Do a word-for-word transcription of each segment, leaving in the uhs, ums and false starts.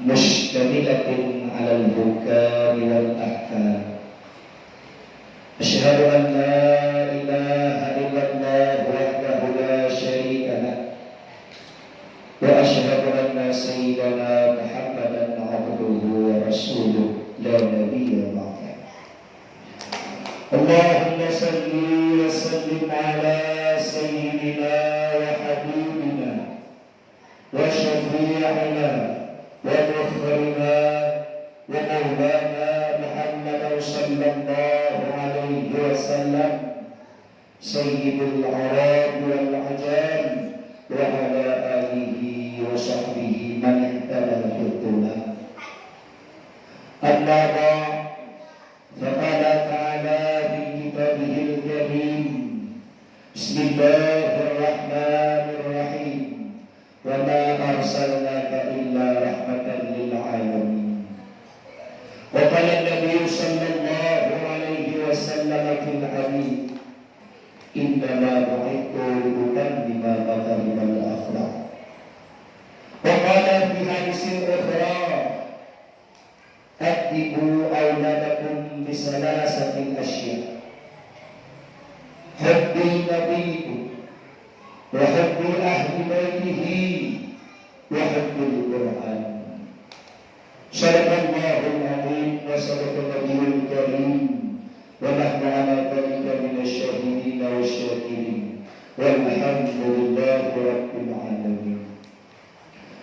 مشتملة على الأحكام والأحكام. أشهد أن لا إله إلا الله وحده لا شريك له، وأشهد أن سيدنا محمدا عبده ورسوله لا نبي بعده. اللهم صل وسلم على سيدنا وحبيبنا وشفيعنا وفخرنا ومولانا محمد صلى الله عليه وسلم، سيد العرب والعجم، وعلى آله وصحبه من اهتدى في الهدى. أما بعد، فقال تعالى في كتابه الكريم: بسم الله الرحمن الرحيم. وما أرسلناك إلا رحمة للعالمين. وقال النبي صلى الله عليه وسلم في الحديث: إنما بعثت لأتمم مكارم الأخلاق. وقال في حديث أخرى: أدبوا أولادكم بثلاثة أشياء: حب نبيكم، وحب أهل بيته، وحب القرآن. صدق الله العظيم وصدق النبي الكريم، ونحن على ذلك من الشاهدين والشاكرين، والحمد لله رب العالمين.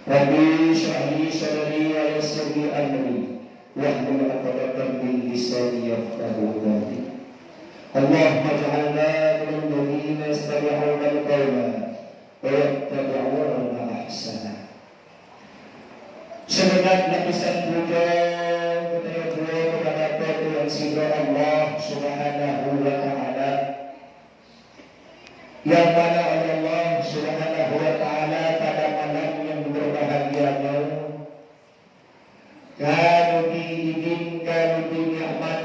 رب اشرح لي صدري ويسر لي أمري واحلل عقدة من لساني يفقهوا قولي. اللهم اجعلنا من الذين يستمعون القول فيتبعون أحسنه. Seumangat lapisan puja geutanyoe tuwoe keupada Po teu nyang sidroe, Allah Subhanahu wa Ta'ala, nyang mana oleh Allah Subhanahu wa Ta'ala pada malam nyang berbahagia nyoe ka neubri idin, ka neubri nikmat,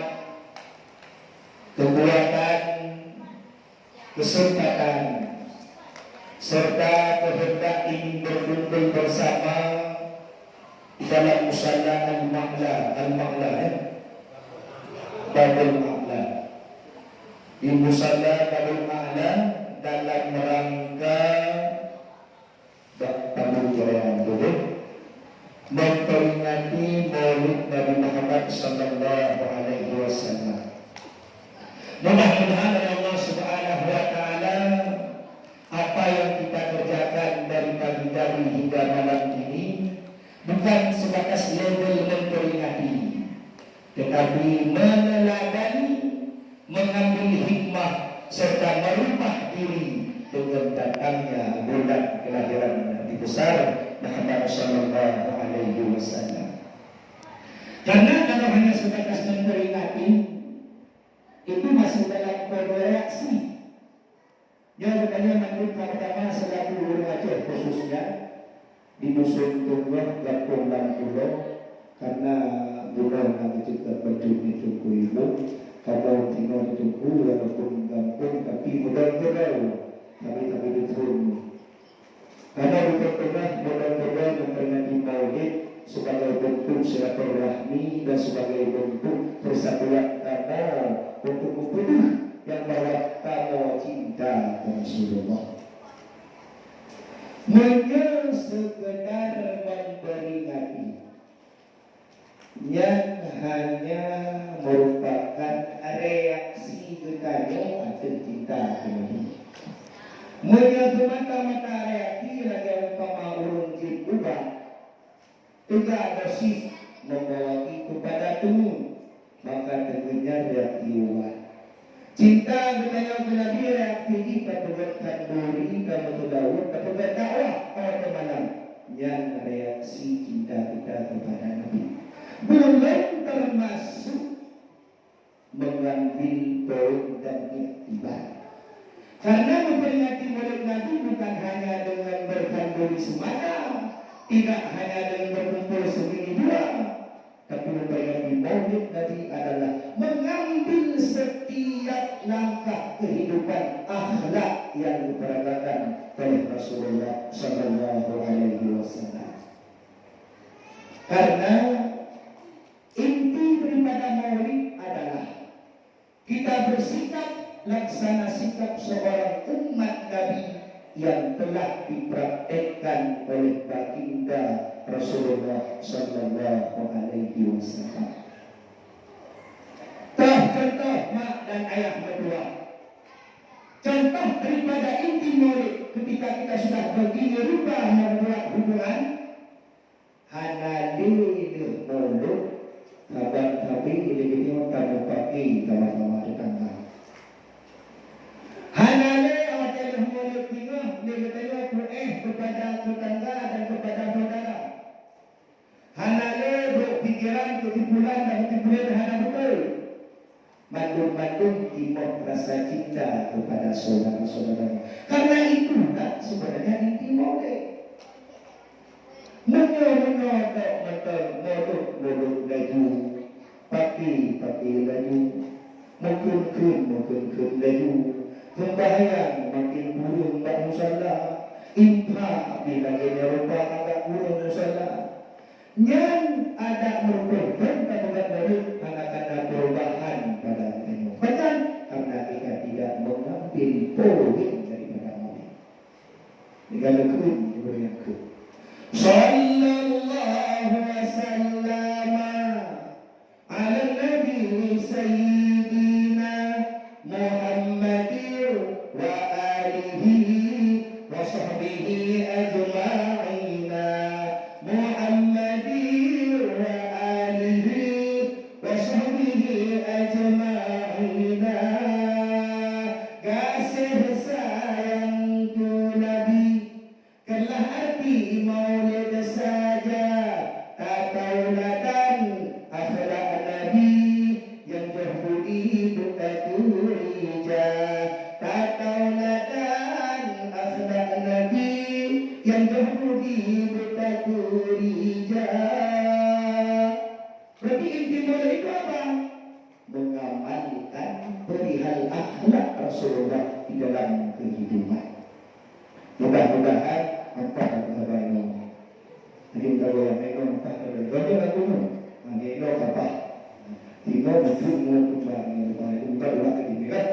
keukuatan, keuseumpatan, serta keuheundak ingin berkumpul bersama di dalam musala Al-Ma'la, Al-Ma'la, ya? Babul Ma'la. Di musala Babul Ma'la dalam rangka bak tamu jaya tuboh, memperingati Maulid Nabi Muhammad sallallahu alaihi wasallam. Mudah-mudahan oleh Allah Subhanahu wa Ta'ala, apa yang kita kerjakan dari pagi tadi hingga malam ini bukan sebatas label memperingati, tetapi meneladani, mengambil hikmah, serta merubah diri dengan datangnya bulan kelahiran Nabi besar Muhammad sallallahu alaihi wasallam. Karena kalau hanya sebatas memperingati, itu masih dalam kode reaksi. Nyoe geutanyoe mandum ka meutamah seulaku ureuëng Aceh, khususnya di Dusun Tunggah, gampông Lam Pulo, karena bunoe na meuceukat bacut di Teungku Ibu, kamoe tinoe di Teungku, walaupun gampông, tapi mudong keudroe, tapi, tapi dusun. Karena di Teungku Ibu mudong keudroe memperingati Maulid sebagai bentuk silaturahmi dan sebagai bentuk persatuan kamoe untuk mempeudeuh nyang bahwa kamoe cinta keu Rasulullah. Meunyoe sekedar memperingati, nyan hanya merupakan reaksi geutanyoe ateueh cinta keu Nabi. Meunyoe semata-mata reaksi lagèe umpama ureueng jeuet ubat, teuga dosis membawa kepada tumu, maka teungeut nyan reaksi ubat. Cinta geutanyoe keu Nabi reaksi jih ka peugöt khanduri, ka meuseulaweuet, ka peugöt dakwah, ka watèe malam. Nyan reaksi cinta kita kepada Nabi. Buleuen termasuk mengambil poin dan iktibar. Karena memperingati Maulid Nabi bukan hanya dengan berkhanduri semata, tidak hanya dengan berkumpul semini dua, tapi memperingati Maulid Nabi adalah mengambil setiap langkah kehidupan akhlak yang diperagakan oleh Rasulullah sallallahu alaihi wasallam. Karena inti daripada maulid adalah kita bersikap laksana sikap seorang umat Nabi yang telah dipraktekkan oleh baginda Rasulullah sallallahu alaihi wasallam. Toh contoh mak dan ayah meutuah. Contoh daripada inti maulid ketika kita sudah begini rupa membuat hubungan, hana lé lheueh mulod, saban sabe lé geutanyoe tameupaké sama-sama tetangga. Hana lé watée lheueh mulod teungoh lé geutanyoe peuéh kepada tetangga dan kepada saudara. Hana lé brok pikeran keu si pulan dan si pulan hana beutôi. Mandum-mandum timoh rasa cinta kepada saudara-saudara. Karena itulah sebenarnya inti maulid. Meunyoe-meunyoe tok mantong mulod-mulod laju, paké-paké laju, meukeun-keun-meukeun-keun laju, seumbahyang makin kureueng bak musala, infak pih lagée nyan rupa agak kureueng musala. Nyan adak meurumpok dan tapeugah baru hana kana perubahan pada geutanyoe. Pakon? Karena kita tidak mengambil poin daripada maulid. Digala keu, diberi yang keu. Sallallahu wa sallama ala nabi sayyidina Muhammadin wa alihi wa sahbihi ajma'ina. Muhammadin wa alihi wa sahbihi ajma'ina. Gaséh sayang keu Nabi. Keulah arti maulid saja, tatauladan akhlak Nabi nyang jeuh budi beutaturi ija. Tatauladan akhlak Nabi nyang jeuh budi beutaturi ija. Berarti inti maulid itu apa? Mengamalkan perihal akhlak Rasulullah di dalam kehidupan. Mudah-mudahan apa kata banyak. Jadi mudah-mudahan memang apa kata banyak aku ni. Hanya itu apa? Tino betul mau kembali, mau kembali ulang lagi, kan?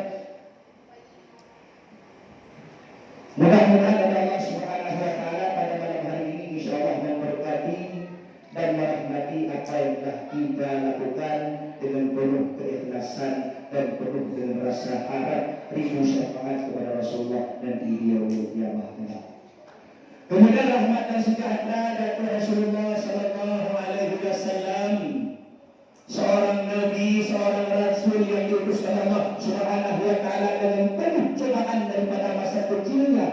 Mudah-mudahan Allah Subhanahu wa Taala pada malam hari ini, insya Allah, memberkati dan merahmati apa yang telah kita lakukan dengan penuh keikhlasan dan penuh dengan rasa harap ridho syafaat kepada Rasulullah nanti di yaumul qiyamah kelak. Kemudian rahmat dan sejahtera dari Rasulullah sallallahu alaihi wasallam. Seorang nabi, seorang rasul yang diutus oleh Allah Subhanahu wa Taala dengan penuh cobaan daripada masa kecilnya.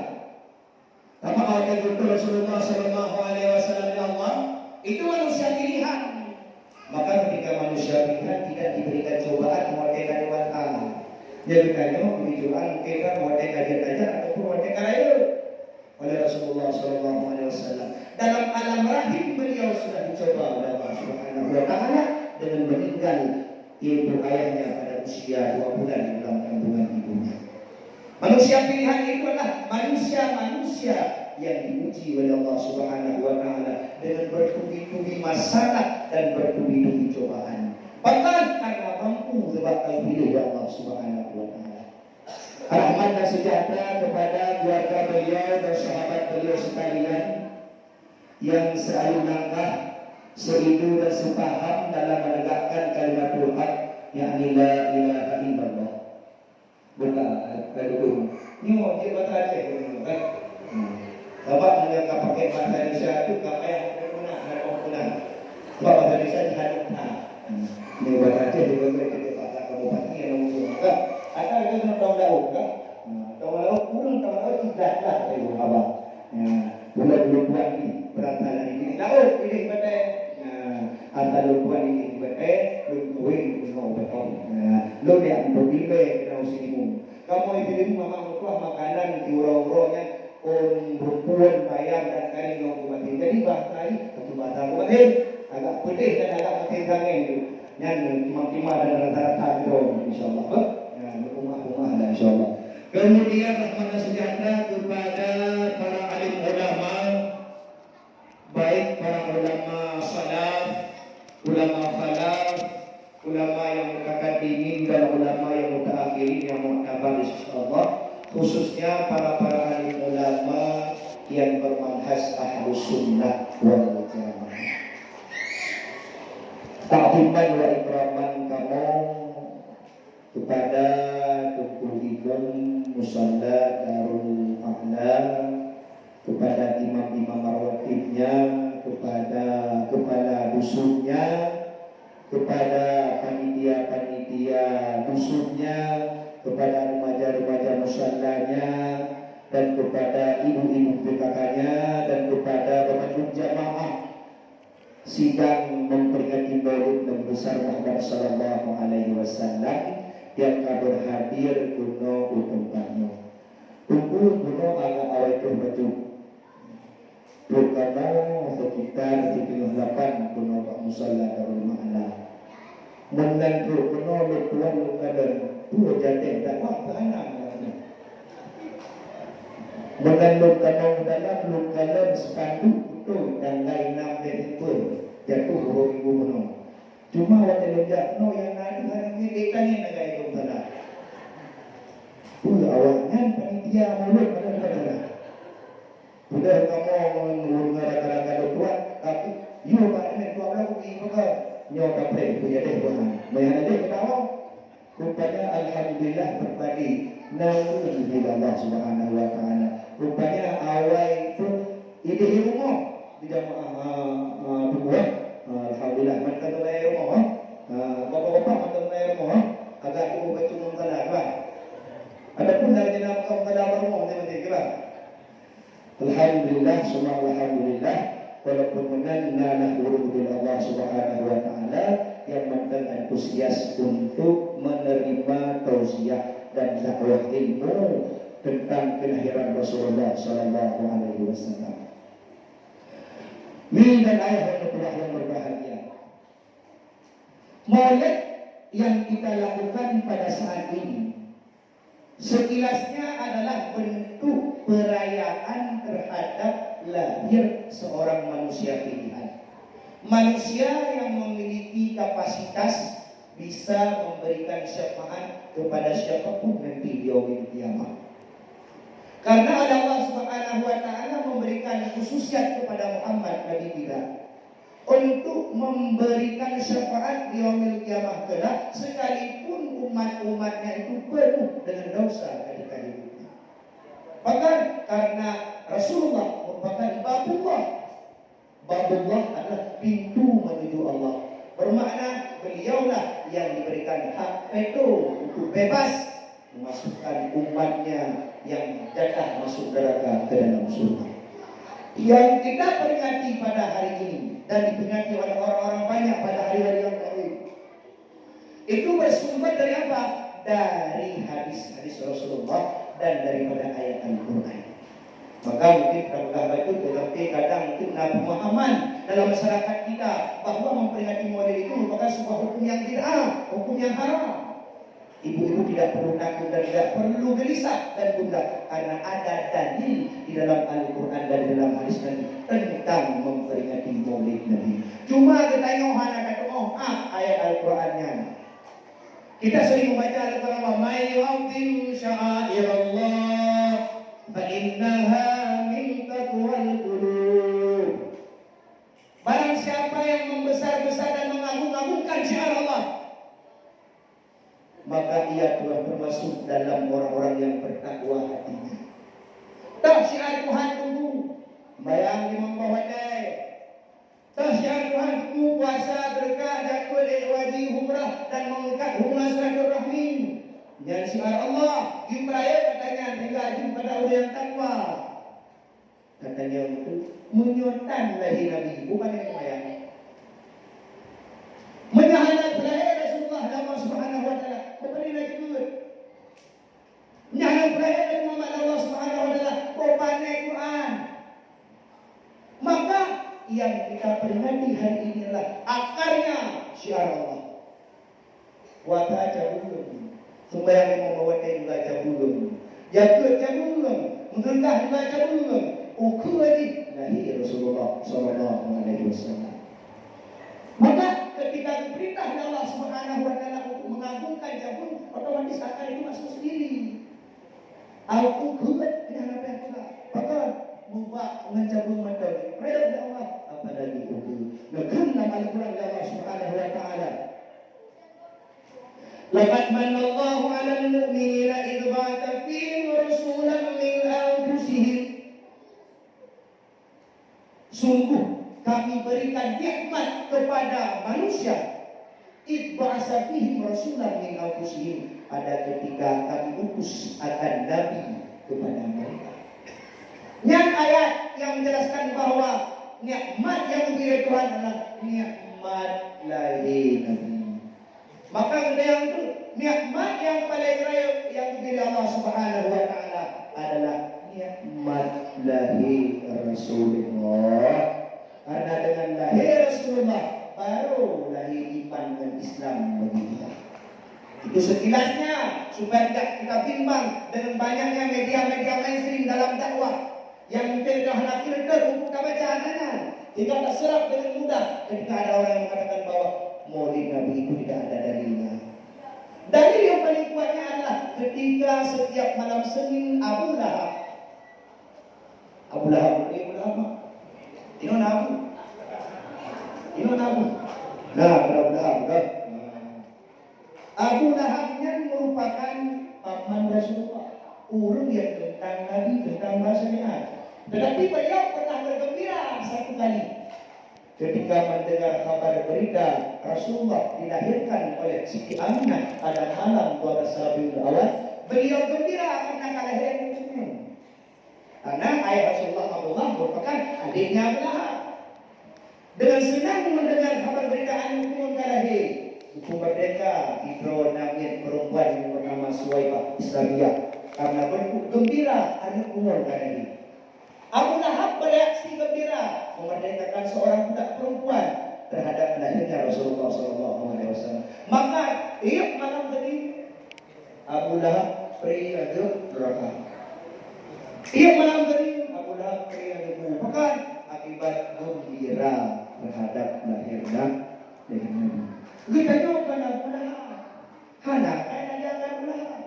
Tapi awak yang diutus Rasulullah sallallahu alaihi wasallam oleh Allah, itu manusia pilihan. Maka ketika manusia pilihan tidak diberikan cobaan, merdeka dengan Allah. Jadi tanya, tujuan merdeka dia saja ataupun merdeka raya. Oleh Rasulullah sallallahu alaihi wasallam. Dalam alam rahim beliau sudah dicoba oleh Allah Subhanahu wa Taala dengan meninggal ibu ayahnya pada usia dua bulan di dalam kandungan ibunya. Manusia pilihan itu adalah manusia-manusia yang diuji oleh Allah Subhanahu wa Taala dengan bertubi-tubi masalah dan bertubi-tubi cobaan. Bahkan karena mampu sebab dipilih oleh Allah Subhanahu wa Taala. Rahmat dan sejahtera kepada keluarga beliau dan sahabat beliau sekalian yang seayun langkah, seidu dan sepaham dalam menegakkan kalimatul haq, yakni la ilaha illallah. Bukan, eh, bukan. Nyoe cit bahasa Aceh, kan? Hmm. Sabab meunyoe ka pakai bahasa Indonesia tu, ka payah peunan, hana peunan. Sebab bahasa Indonesia jih hana peunan. Hmm. Ni bahasa Aceh juga boleh jadi bahasa kamu pasti yang ngomong, kan? Ada juga kena tahu daun, kan? Hmm. Tahu daun, kurang tahu daun, tidak lah, eh, abang. Ya. Bulan-bulan buat ni, berasal dari ini. Laut, ini batai. Nah, asal lôn tuan ini batai, lôn kawin dengan batai. Nah, lôn yang bertimbang kena usimu. Kamu itu mama meutuah makanan di uroe-uroe nyan, ôn, bukon, bayam dan kari ngon kumatin. Jadi bahasa ini satu bahasa kumatin. Agak pedih dan agak masin sangai tu. Nyan kimah-kimah dan rata-rata jroh, insya Allah. Bah? Nyan, rumah-rumah dah, insya Allah. Kemudian rahmat dan sejahtera kepada para alim ulama, baik para ulama salaf yang muktabar, insya Allah, khususnya para-para alim ulama yang bermanhaj Ahlus Sunnah wal Jamaah. Takziman wa ikraman kamoe kepada Teungku Imum Musalla Darul A'la, kepada imam-imam rawatibnya, kepada kepala dusunnya, kepada panitia-panitia dusunnya, kepada remaja-remaja musallanya, dan kepada ibu-ibu P K K-nya, dan kepada banmandum jamaah sidang memperingati Maulid Nabi Besar Muhammad sallallahu alaihi wasallam nyang ka berhadir keunoe u teumpat nyoe. Teungku, keunoe agak awai troh bacut. Trok keunoe sekitar siteungoh lapan keunoe bak Musalla Darul Ma'na. Meunan trok keunoe lôn tuan lôn kalon, peue jadeh dakwah keuhana meunan. Meunan lôn tamong dalam, lôn kalon spanduk beutôi tanggai nam Desember jatuh uroe Minggu bunoe. Cuma watèe lôn jak keunoe nyang na deuh hana miet tangieng lagèe lôn salah. Peue awaknyan panitia mulod padahai salah. Peudeuh kamoe ngon ureueng raka-raka lôn tuan, tapi yue bak nyan dua belas kupi peugah, nyoe kapreh peujadeh bunoe. Meuhana deh keudawa. Rupanya alhamdulillah terbagi. Namun puji Allah Subhanahu wa taala. Rupanya awai pun idéh rumoh di jamaah, ah, ah, buku, eh. Ah, alhamdulillah mantong tulai rumoh, eh. Ah, bapak-bapak mantong tulai rumoh, eh. Agak cukup baca mengkala, kan? Adapun dari jenama mengkala baru mau penting, kan? Alhamdulillah, summa alhamdulillah. Walaupun meunan na lah ureueng ubit Allah Subhanahu wa taala nyang mantong antusias untuk menerima tausiah dan dakwah ilmu tentang kelahiran Rasulullah sallallahu alaihi wasallam. Mi dan ayah yang berbahagia. Maulid yang kita lakukan pada saat ini sekilasnya adalah bentuk perayaan terhadap lahir seorang manusia pilihan. Manusia yang memiliki kapasitas bisa memberikan syafaat kepada siapapun nanti di yaumil qiyamah. Karena Allah Subhanahu wa taala memberikan khususiat kepada Muhammad Nabi kita untuk memberikan syafaat di yaumil qiyamah kelak, sekalipun umat-umatnya itu penuh dengan dosa ketika hidupnya. Bahkan karena Rasulullah merupakan babullah, babullah adalah pintu menuju Allah. Bermakna beliaulah yang diberikan hak veto untuk bebas memasukkan umatnya yang jatah masuk neraka ke dalam surga. Yang kita peringati pada hari ini dan diperingati oleh orang-orang banyak pada hari-hari yang lain, itu bersumber dari apa? Dari hadis-hadis Rasulullah dan daripada ayat Al-Quran. Maka mungkin kita peugah bacut, tetapi kadang mungkin na pemahaman dalam masyarakat kita bahwa memperingati Maulid itu merupakan sebuah hukum yang bid'ah, hukum yang haram. Ibu-ibu tidak perlu takut dan tidak perlu gelisah dan gundah, karena ada dalil di dalam Al-Quran dan di dalam hadis Nabi tentang memperingati Maulid Nabi. Cuma geutanyoe hana tatu'oh ayat Al-Quran nyan. Kita sering membaca Al-Quran, "Wa may yu'azzim sya'airallah fa innaha min taqwal qulub." Barang siapa yang membesar-besar dan mengagung-agungkan syiar Allah, maka ia telah termasuk dalam orang-orang yang bertakwa hatinya. Toh syiar Tuhan tunggu, bayang di mambah watèe. Toh syiar Tuhan tunggu, puasa, sedekah, zakat, haji, umrah, dan mengikat hubungan silaturahmi. Nyan syiar Allah, geupeurayeuk katanya tinggal jih pada ureueng nyang takwa. Katanya untuk meunyoe tan lahé Nabi, bukan yang kebayang. Meunyoe hana lahé Rasulullah, Allah Subhanahu wa Taala, bukan yang jeuet. Nyan nyang peuraya dari Muhammad Allah Subhanahu wa Taala, bôh pané Quran. Maka, yang kita peringati hari ini adalah akarnya syiar Allah. Puasa cabuleueng, sumbayang limong watèe juga cabuleueng, jakeuet cabuleueng, meuseudekah juga cabuleueng, ukeue jih lahé Rasulullah sallallahu alaihi wasallam. Maka, ketika diperintah oleh Allah Subhanahu wa Taala untuk mengagungkan cabuleueng, Tapi zakat itu masuk sendiri. Aku kuat dengan apa yang kuat. Bahkan mubah ngon cabeueng mantong. Perintah Allah, apalagi itu. Ngon dalam Al-Quran Allah Subhanahu wa Taala. Laqad manna Allahu 'alal mu'minina idh ba'atha fihim rasulan min anfusihim. Sungguh Kami berikan nikmat kepada manusia, idh ba'atha fihim rasulan min anfusihim, pada ketika Kami utus akan nabi kepada mereka. Nyan ayat yang menjelaskan bahwa nikmat yang diberi Tuhan adalah nikmat lahé Nabi. Maka geutanyoe tu, nikmat nyang paleng rayeuk nyang geubri lé Allah Subhanahu wa Taala adalah nikmat lahé Rasulullah. Karena dengan lahé Rasulullah, baru lahé iman dan Islam bagi kita. Itu sekilasnya, supaya tidak kita bimbang dengan banyaknya media-media mainstream dalam dakwah. Nyang mungken ka hana filter untuk tabaca hana nyan, sehingga taseurap dengan mudah ketika ada orang yang mengatakan bahwa Maulid Nabi itu tidak ada dalilnya. Dalil yang paling kuatnya adalah ketika setiap malam Senin Abu Lahab, Abu Lahab, Abu Lahab, Abu Lahab, Abu Lahab. Nah, Abu Lahab, kan? Abu Lahab nyan merupakan paman Rasulullah, ureuëng yang tentang Nabi, tentang bahasa nyan. Tetapi beliau pernah bergembira satu kali ketika mendengar kabar berita Rasulullah dilahirkan oleh Siti Aminah pada malam dua belas Rabiul Awal. Beliau gembira karena kelahiran Nabi. Karena ayah Rasulullah Abdullah merupakan adiknya Abu Lahab. Dengan senang mendengar kabar berita aneuk ulôn ka lahé, Teungku Merdeka sidroe namiet perempuan yang bernama Suwaibah Islamiyah karena bergembira aneuk ulôn ka lahé. Abu Lahab bereaksi gembira memerdekakan seorang budak perempuan terhadap lahirnya Rasulullah sallallahu alaihi wasallam. Maka, tiap malam tadi, Abu Lahab pri rajeuk neuraka. Tiep malam tadi, Abu Lahab pri rajeuk neuraka. Pakon? Akibat geumbira teuhadap lahé Nabi. Geutanyoe kon Abu Lahab. Hana kaya Abu Lahab.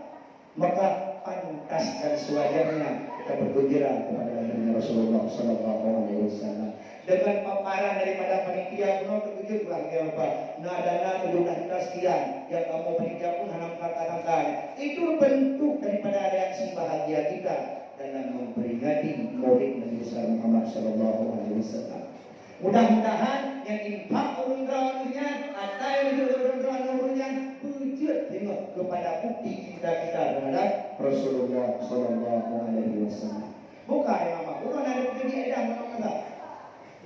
Maka pantas dan sewajarnya kita bergembira kepada lahirnya Rasulullah sallallahu alaihi wasallam. Dengan paparan daripada panitia bunoe teukeujot bak lagèe apa, na dana tujoh blah juta sekian, nyang kamoe panitia pun hana meusangka-sangka. Itu bentuk daripada reaksi bahagia kita dalam memperingati Maulid Nabi Besar Muhammad sallallahu alaihi wasallam. Mudah-mudahan nyang infak ureueng droeneuh nyan, ata nyang jeuet ureueng droeneuh nyan, beujeuet teungoh keupada bukti cinta kita terhadap Rasulullah sallallahu alaihi wasallam. Buka ya mama, uroe na deukeue di edang mama kata.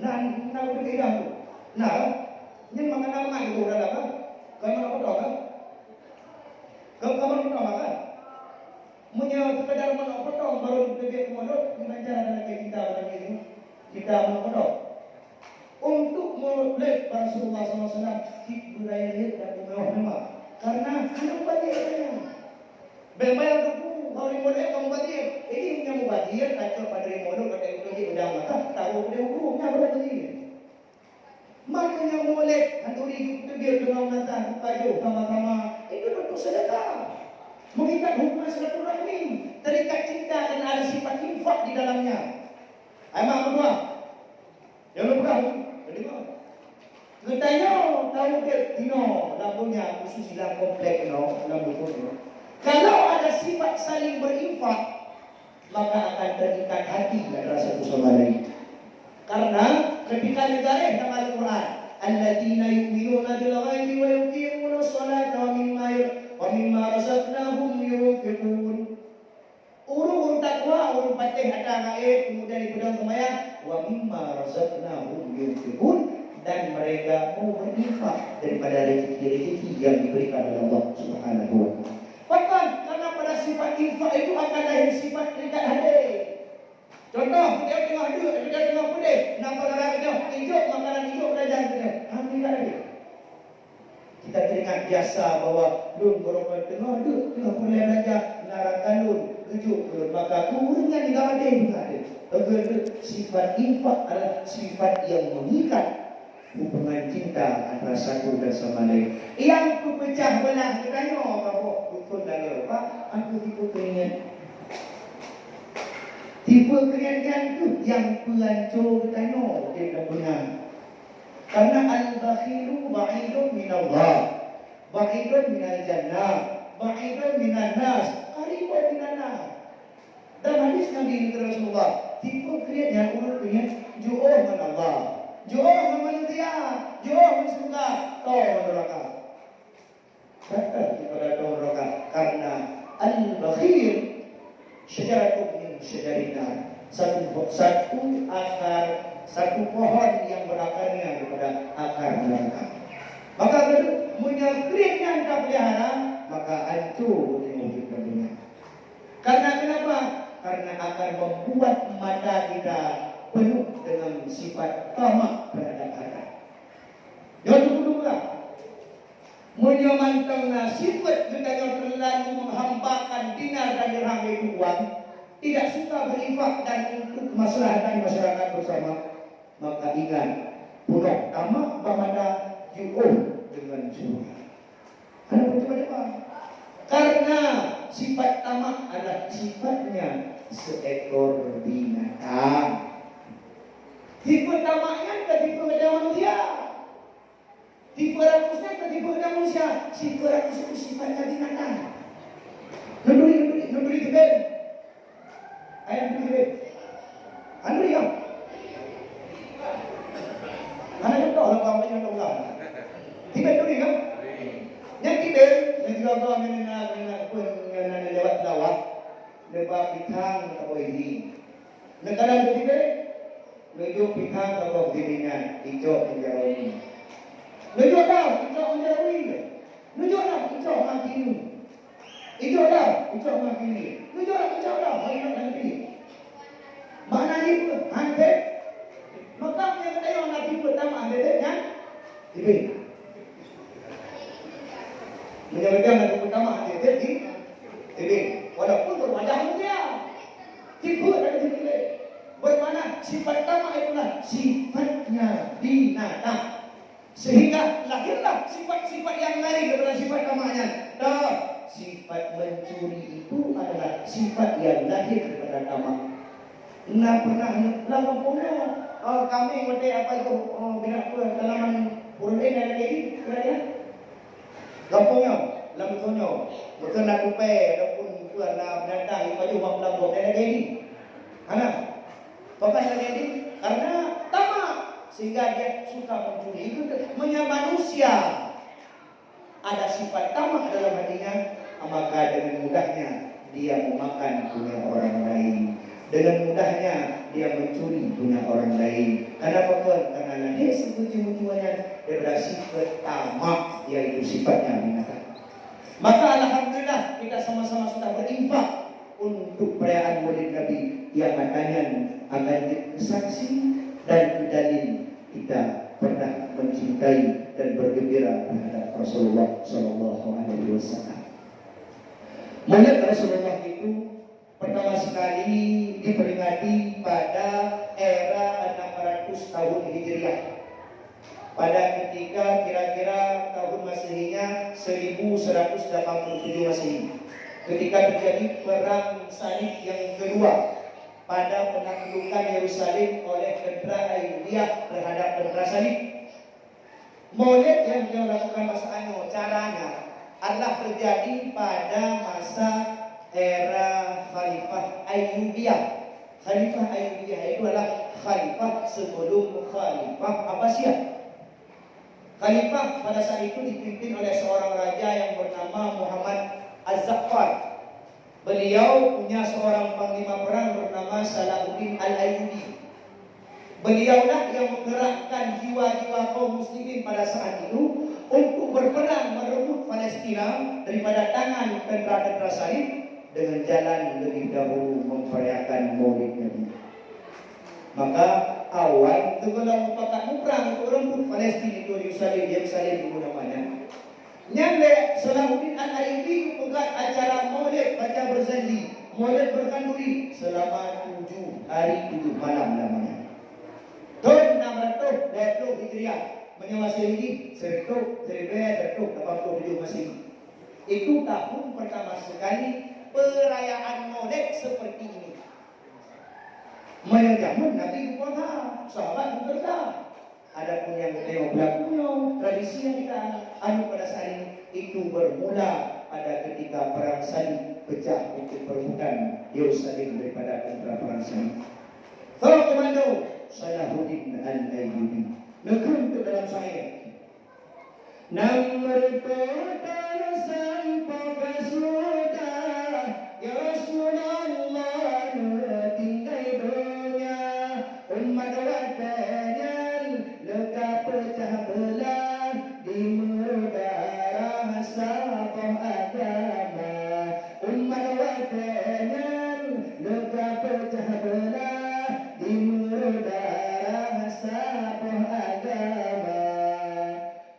Na, na deukeue di edang tu. Na, nyan makanan mangat tu dalam, kan? Kan mana potong, kan? Kan, kan mana potong, kan? Meunyoe sekadar manok potong baru teubiet mulod, gimana cara lagèe kita lagi ni? Kita manok potong. Untuk mulod Rasulullah sallallahu alaihi wasallam, cit budaya dia dan mewah memang. Karena hana mubazir dia. Bèk bayang teungku, hana mubazir, hana mubazir. Ini yang mubazir, kacau pada mulod, kata itu lagi udah mata, taruh dia hukum, nyan mubazir. Maknanya mulod, khanduri teubiet deungon mata, tajoh sama-sama. Itu bentuk sedekah. Mengikat hubungan silaturahmi, terikat cinta dan ada sifat infak di dalamnya. Ai mak meutuah. Nyang lôn peugah tu, teudeungoe. Geutanyoe taudép inoe lam donya, khusus lam komplek inoe, lam dukon inoe. Kalau ada sifat saling berinfak, maka akan terikat hati antara satu sama lain. Karena ketika digaréh dalam Al-Quran, "Alladzina yu'minuna bil ghaibi wa yuqimunas sholata wa mimma, wa mimma razaqnahum yunfiqun." Ureueng-ureueng takwa, ureueng patéh ata gaéb, kemudian dipeudong seumayang, "Wa mimma razaqnahum yunfiqun," dan mereka mau berinfak daripada rezeki-rezeki yang diberikan oleh Allah Subhanahu wa Taala. Bahkan karena pada sifat infak itu akan lahir sifat terikat hati. Contoh, dia tengah duduk, dia tengah pulih, nampak orang kejam, ijok makanan ijok belajar kejam. Alhamdulillah. Kita teringat biasa bahwa lôn baroe teungoh duek, teungoh peureulèe beulanja, na rakan lôn, geujok lôn, maka ureueng nyan ingat até, ingat até. Begitu, sifat infak adalah sifat yang mengikat hubungan cinta antara satu dan sama lain. Nyang peupeucah beulah geutanyoe, ka boh dukon lagèe, Pak, aku tipe keuingat. Tipe keuingat nyan tu nyang peuhanco geutanyoe di dalam donya. Karena al-bakhilu ba'idun minallah, ba'idun minal jannah, ba'idun minan nas, qaribun minan nar. Dalam hadis Nabi kata Rasulullah, tipe kriet nyang ureuëng keuh nyan jiôh ngon Allah, jiôh ngon manusia, jiôh ngon syeuruga, toh ngon neuraka. Kata kepada toh neuraka, karena al-bakhil syajaratun min syajarin nar. Satu, satu akar, satu pohon yang berakarnya daripada akar neraka. Maka meunyoe kriet nyan tapeulihara, maka hancô dunia. Karena kenapa? Karena akan membuat mata kita penuh dengan sifat tamak terhadap harta. Nyoe teupeue peugah. Meunyoe mantong na sifat geutanyoe terlalu menghambakan dinar dan dirham, yaitu uang, tidak suka berinfak dan untuk kemaslahatan masyarakat bersama, maka ingat, penuh tamak bak mata, jiôh deungon syeuruga. Hana peucuma-cuma. Karena sifat tamak adalah sifatnya seekor binatang. Tipe tamak nyan ka tipe geutanyoe manusia. Tipe rakus nyan ka tipe geutanyoe manusia. Tipe rakus itu sifatnya binatang. Neuturi, neuturi, neuturi teuben. Hai, neuturi teuben. Neuturi, ya? Hana contoh lah, apa yang contoh lah. Teuben neuturi, kan? Nyan teuben, nyan juga kau nyan, nyan, nyan, nyan, nyan, nyan lewat Lawah. Leubeh pitang ka boh ini. Neukalon teuben, neujok pitang ka boh ini nyan, icok ngon jaroe ini. Neujok dah, icok ngon jaroe ini. Neujok dah, icok ngon ini. Ijok dah, ijok ngon ini. Ijok dah, ijok dah, ngon ini. Makna jih peue? Hanset. Maka meunyoe geutanyoe na tipe tamak hanset nyan, teuben. Meunyoe geutanyoe na tipe tamak hanset, teuben. Walaupun berwajah mulia. Tipe dan teuben. Bermakna sifat tamak itulah sifatnya binatang. Sehingga lahirlah sifat-sifat yang lain daripada sifat tamak nyan. Dah, sifat mencuri itu adalah sifat yang lahir daripada tamak. Nah, pernah lam gampông nyoe, eh, kami watèe apa itu, eh, binatang tanaman ureueng laén lagèe ini, kira-kira. Gampông nyoe, lam gampông nyoe, mungkin na kupèe ataupun mungkin na binatang yang pajoh bak peulambok laén lagèe ini. Hana. Pakon lagèe nyan? Karena tamak, sehingga dia suka mencuri. Itu meunyoe manusia ada sifat tamak dalam hatinya, maka dengan mudahnya dia memakan punya orang lain. Dengan mudahnya dia mencuri punya orang lain. Kenapa kon? Karena lahir sifat mencuri nyan daripada sifat tamak, yaitu sifatnya binatang. Maka alhamdulillah kita sama-sama sudah berinfak untuk perayaan Maulid Nabi yang katanya akan jadi saksi dan dalil kita pernah mencintai dan bergembira terhadap Rasulullah sallallahu alaihi wasallam. Maulid Rasulullah itu pertama sekali diperingati pada era enam ratus tahun Hijriah. Pada ketika kira-kira tahun Masehinya seribu seratus delapan puluh tujuh Masehi, ketika terjadi perang salib yang kedua pada penaklukan Yerusalem oleh tentera Ayyubiyah terhadap tentera salib. Maulid yang beliau lakukan masa anu, caranya adalah terjadi pada masa era Khalifah Ayyubiyah. Khalifah Ayyubiyah itu adalah khalifah sebelum Khalifah Abbasiyah. Khalifah pada saat itu dipimpin oleh seorang raja yang bernama Muhammad Az-Zaffar. Beliau punya seorang panglima perang bernama Salahuddin Al-Ayyubi. Beliaulah yang menggerakkan jiwa-jiwa kaum muslimin pada saat itu untuk berperang merebut Palestina daripada tangan tentera-tentera salib dengan jalan lebih dahulu memperayakan Maulid Nabi. Maka awai teugohlom mupakat muprang untuk rebut Palestina itu, Yerusalem, Yerusalem itu namanya. Nyan lé Salahuddin Al-Ayyubi geupeugah acara Maulid baca berjanji, Maulid berkhanduri selama tujuh hari tujuh malam lamanya. Thon enam ratus dua puluh Hijriah. Meunyoe Masehi, sireutoh, siribèe sireutoh lapan puluh tujoh Masehi. Itu tahun pertama sekali perayaan Maulid seperti ini. Meunyoe jameun Nabi geupuasa, sahabat geukeureuja. Adapun nyang geutanyoe beulaku nyoe, tradisi nyang kita anut pada saat ini, itu bermula pada ketika Perang Salib pecah untuk perebutan Yerusalem daripada tentera Perang Salib. Soe komando? Salahuddin Al-Ayyubi. Neukheun teuk dalam syair. Nyang meurumpok tanyoe sampoe ka sudah, ya Rasulullah, neutinggai donya. Umat watèe nyan leuka peucah beulah, di meudarah saboh agama. Umat watèe nyan leuka peucah beulah, di meudarah saboh agama.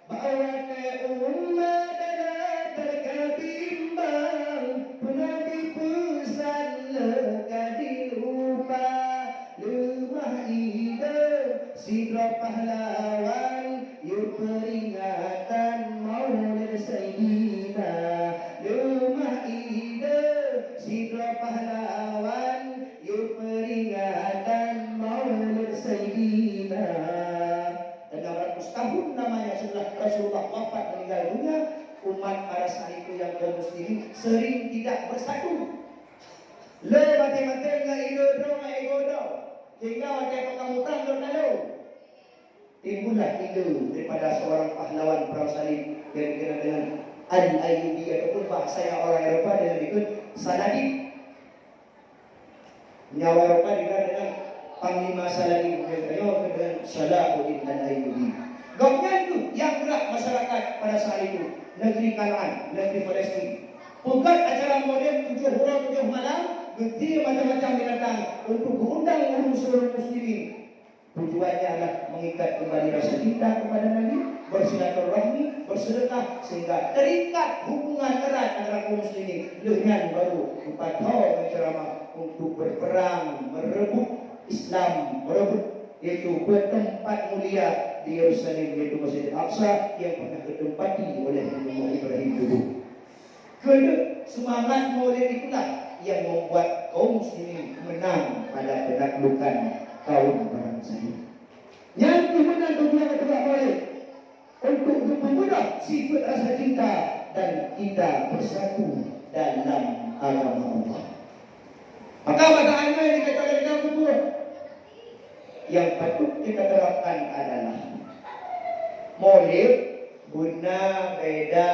Bak watèe umat na teuka bimbang, peue Nabi peusan leuka dilupa. Leumah ideh sidroe pahlawan, yue peuringatan Maulid Saidina. Leumah ideh sidroe pahlawan, yue peuringatan Maulid Saidina. Enam ratus tahun lamanya setelah Rasulullah wafat meninggal dunia, umat pada saat itu yang kaum muslimin sering tidak bersatu. Le maté-maté ngon ideh droe ngon ideh droe, sehingga watèe peukang muprang lôn lalu. Timbullah ideh daripada seorang pahlawan perang salib yang dikenal dengan Al-Ayyubi, ataupun bahasa yang orang Eropa dengan ikut Saladin. Nyawa Eropa dikenal dengan Panglima Saladin, yang dikenal dengan Salahuddin Al-Ayyubi. Gobnyan tu yang gerak masyarakat pada saat itu, negeri Kanaan, negeri Palestin. Peugöt acara Maulid tujoh uroe tujoh malam, geutie macam-macam binatang untuk geuundang ureuëng seluruh muslimin. Tujuannya adalah mengikat kembali rasa cinta kepada Nabi, bersilaturahmi, bersedekah, sehingga terikat hubungan erat antara kaum muslimin. Lheueh nyan baru geupathô ngon ceramah untuk berperang, merebut Islam, merebut, yaitu tempat mulia di Yerusalem, yaitu Masjid Al-Aqsa yang pernah ditempati oleh Nabi Ibrahim dulu. Keuneuk seumangat Maulid itulah yang membuat kaum muslimin menang pada penaklukan kaum Bani Israel. Nyan keuh meunan tujuan teuka Maulid, untuk geupeumudah sifeuet rasa cinta dan kita bersatu dalam agama Allah. Maka bak saat nyoe nyang ka lheueh geupeugah, nyang patut kita terapkan adalah Maulid beuna beda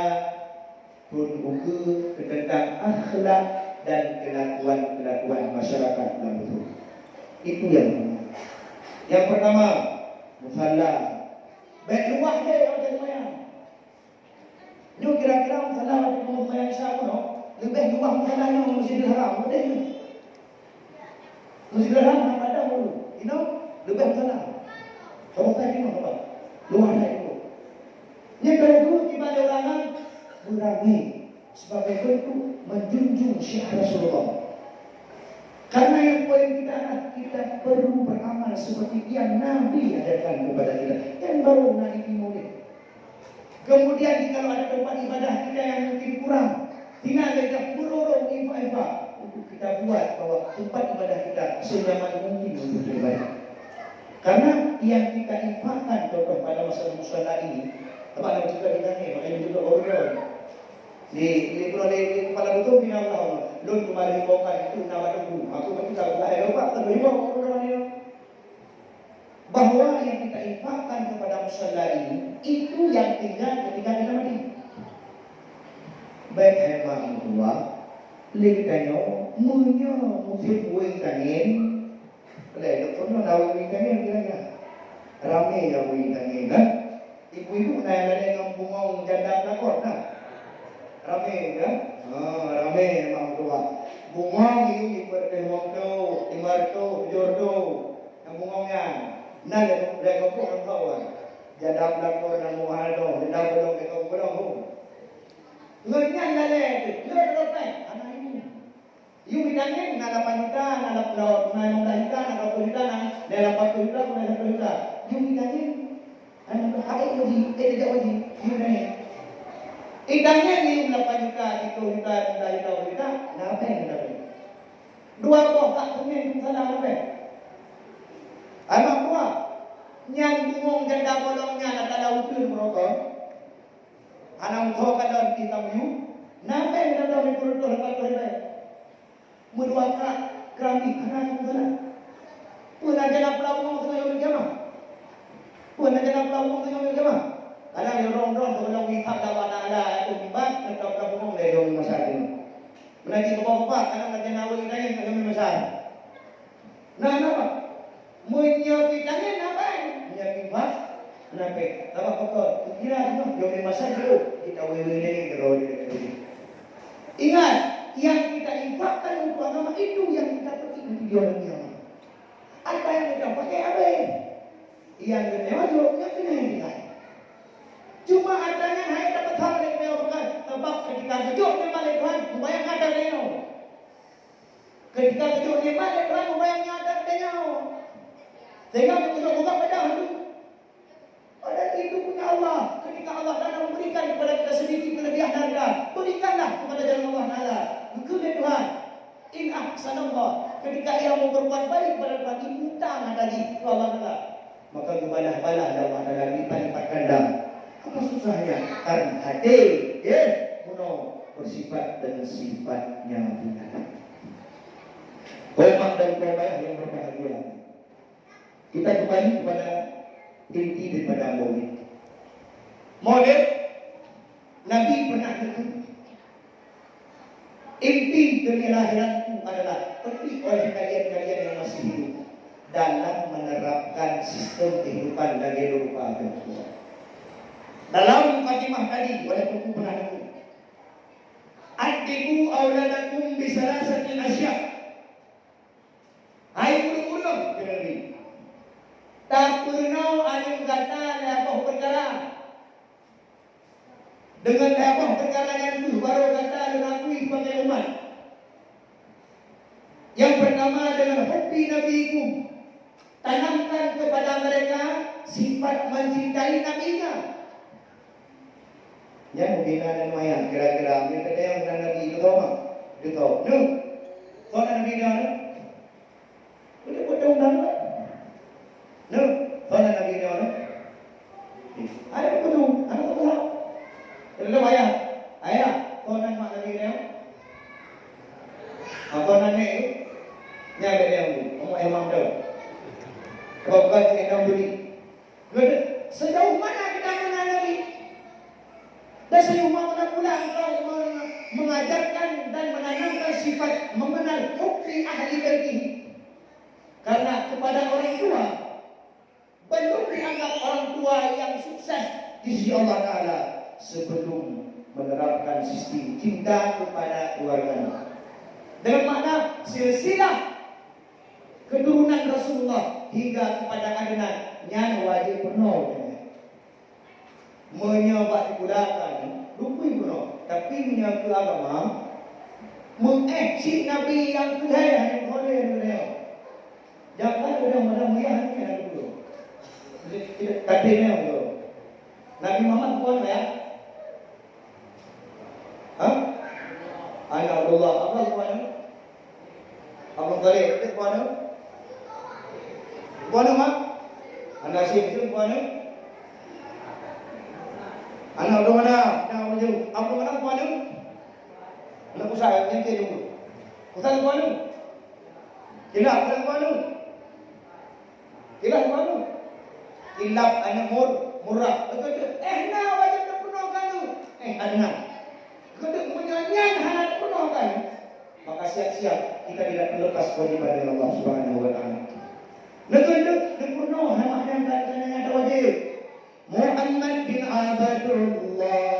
thôn ukeue teuntang akhlak dan keulakuan-keulakuan masyarakat lam buleuen. Itu nyang pertama. Nyang pertama, musala. Bèk luwah lé watèe seumayang. Nyoe kira-kira musala watèe kamoe seumayang Isya bunoe, leubeh luwah musala nyoe Masjidil Haram, udeh nyoe. Masjidil Haram hana padan dulu. Inoe leubeh musala. Kamoe seumayang inoe haba. Luwah that dulu. Nyan kalau dulu tiba ada orang kan, beramai sebagai bentuk menjunjung syiar Rasulullah. Karena yang poin kita adalah kita perlu beramal seperti yang Nabi ajarkan kepada kita. Kan baru Nabi Maulid. Kemudian, jikalau ada tempat ibadah kita yang mungkin kurang, tinggal kita berorong infak-infak untuk kita buat bahwa tempat ibadah kita senyaman mungkin untuk beribadah. Karena yang kita infakkan, contoh pada masa musala ini, tempat yang juga ditanya, makanya juga order. Di, di, di, di kepala dusun bina Allah, lôn cuma dihimbaukan itu nama tebu. Aku pun tak boleh lupa, tak himbau aku nama dia. Bahwa yang kita infakkan kepada musala ini, itu yang tinggal ketika kita mati. Baik, hai mak mertua, lé geutanyoe, meunyoe musim wéng tangen, lé, lé pernah na wéng tangen kira-kira. Ramé ya wéng tangen, kan? Ibu-ibu na yang ada dengan bungong janda pelakor, nah. Ramé, kan? Ha, ramé mak mertua. Bungong itu diperteh wong tu, lima ratus, tujuh ratus. Nyang bungong nyan, na lé, lé kelompok nyang kawan. Jadab lakoe nyang muhal dong, jadab bolong lé kawan bolong tu. Ngon nyan lalée teuh, lheueh lopeng, hana ilmu. Yue vitamin na lapan juta, na lapan, na lima belas juta, na dua puluh juta, na, na lapan puluh juta, na seratus juta. Yue vitamin. Hai uji, eh, tidak uji, you nanya. Ikannya ni lapan juta, tiga juta, lima juta, dua juta, kenapa yang kita beli? Dua boh tak kuning, salah apa? Anak buah. Nyan bungong janda bolong nyan, ada lautan merokok. Anak muka kadang kita menu. Napa yang kita beli kurut tu, lepas tu, lepas? Meudua krak keramik hana nyang meukeuna. Peue na jana peulabong singoh yaumul qiyamah? Peue na jana peulabong singoh yaumul qiyamah? Kadang lé rong-rong sigohlom hisab lé Allah Taala ateueh mimbar, teuka peulabong lé yaumul mahsyar nyoe. Meunan cit keubah-keubah, kadang na jana awai geutanyoe singoh yaumul mahsyar. Nah, napa? Meunyoe pih tangen na bai, meunyoe pih bah, na pih. Sabab pakon? Kukira nyoe, yaumul mahsyar jeuet, kita wewe lé keudroe di Ingat, yang kita infakkan untuk agama itu yang kita petik nanti di yaumul qiyamah. Apa yang kita pakai habis. Yang kita wajib, yang kena yang kita. Cuma adanya hai dapat hal yang kita bukan. Sebab ketika kejut memang oleh Tuhan, membayang ada dia. Ketika kejut memang oleh Tuhan, membayangnya ada dia. Sehingga kejut bukan pada hari. Padahal itu punya Allah. Ketika Allah Taala memberikan kepada kita sedikit kelebihan harta, berikanlah kepada jalan Allah Taala. Keukeue lé Tuhan. In ahsanallah. Ketika ia mau berbuat baik kepada Tuhan, diutang tadi ke Allah Taala. Maka geubalah-balah lé Allah Taala lipat-lipat ganda. Apa susahnya? Karena hati, ya, bunoe bersifat dengan sifatnya binatang. Kau mak dan kau ayah yang berbahagia. Kita kembali kepada inti daripada Maulid. Maulid, Nabi pernah kheun, "Inti keunilahiranku adalah petik oleh kalian-kalian yang masih hidup dalam menerapkan sistem kehidupan lagée rupa agama." Dalam mukadimah tadi, oleh Teungku pernah kheun, "Addibu auladakum bi salasati asya." Hai ureuëng-ureuëng, kheun Nabi, tapeurunoe aneuk gata lhée boh peukara. Deungon lhée boh peukara nyan kheueh barô gata lôn akui sibagai umat. Nyang peurtama, deungon hubbi nabiikum, tanamkan kepada mereka sifat mencintai nabinya. Nyan mungkin na dan maya kira-kira mungkin kata yang bukan Nabi itu kau mah. Itu kau. Nuh. Kau na Nabi dah nuh. Boleh buat daun dah nuh. Nuh. Kau na Nabi dah nuh. Ada apa tu? Ada apa tu? Ada maya. Ayah. Kau na mak Nabi dah. Apa na ni? Ni ada yang tu. Kamu emang dah. Kau bukan si Adam beri. Sejauh mana kita mengenal Nabi? Dan sejauh mana pula engkau me-, mengajarkan dan menanamkan sifat mengenal hubbi ahli baiti? Karena kepada orang tua, belum dianggap orang tua yang sukses di sisi Allah Taala sebelum menerapkan sistem cinta kepada keluarganya. Dengan makna silsilah keturunan Rasulullah hingga kepada Adnan, nyan wajéb peurunoe. Meunyoe bak sikula kan, dukui peurunoe. Tapi meunyoe keu agama, meu-, eh, cit Nabi nyang keuhai hana keuhai peurunoe. Jangan ada mudah mulia hana keuhai peurunoe. Tapi nyoe, Nabi Muhammad bukan ya? Ha? Anak Abdullah, apa bukan? Abdul Muttalib, itu bukan? Bukan, Mak? Anak Hashim, itu bukan? Anak Abdul Manaf, anak Abdul Manaf, Abdul Manaf bukan? Anak Qusay, yang dia dulu. Qusay bukan? Kilab, bukan? Kilab mana? Kilab aneuk Mur-, Murrah. Beutôi, eh, na wajéb tapeurunoe keu aneuk. Eh, Adnan. Beutôi, meunyoe nyan hana tapeurunoe keu aneuk, maka siap-siap kita tidak terlepas kewajiban dari Allah Subhanahu wa Taala. Beutôi, tapeurunoe hana makna kata nyang wajéb. Muhammad bin Abdullah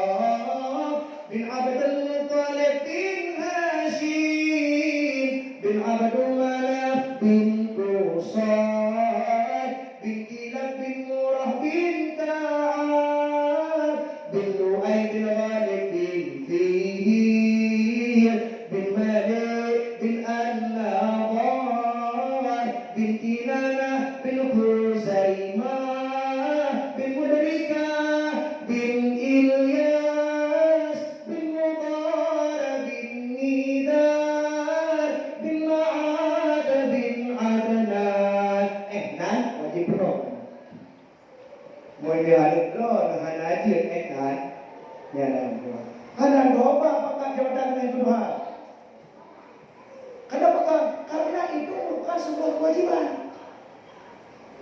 bin Abdul Muttalib bin Hashim bin Abdul Manaf bin Qusay bin Kilab bin Murrah bin Ka'ab bin Lu'ay bin Ghalib bin Fihir bin Malik bin An-Nadhar bin Kinanah bin Khuzaimah bin Mudrikah Droe hana jeuet, eh, kan? Nyan na. Hana droe ba pangkat jabatan ngon Tuhan. Kenapa? Karena itu merupakan sebuah kewajiban.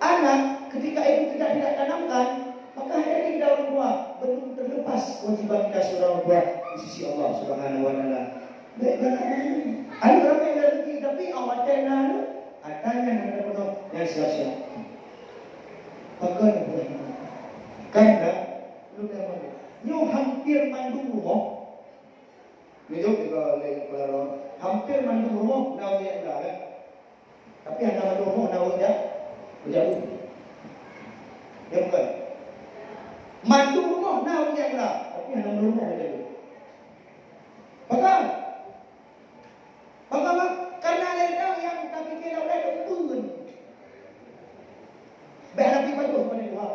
Anak, ketika itu kita tidak tanamkan, maka hari ini kita orang tua belum terlepas kewajiban kita sebagai orang tua di sisi Allah Subhanahu wa Taala. Baik, baik. Ada ramai rezeki, tapi awak tanya, ada yang ada penuh, yang siap-siap. Maka, karena, belum ada. Nyoe hampir mandum rumoh. Nyoe juga lé kepala rumoh. Hampir mandum rumoh na ureueng nyang ula, kan? Tapi hana mandum rumoh na ureueng jak, jak u. Ya bukan? Mandum rumoh na ureueng nyang ula, tapi hana mandum rumoh jak u. Pakon? Pakon, Bang? Karena lé nyang tapike lé ureueng tu pun. Bèk hana pi patuh kepada Tuhan.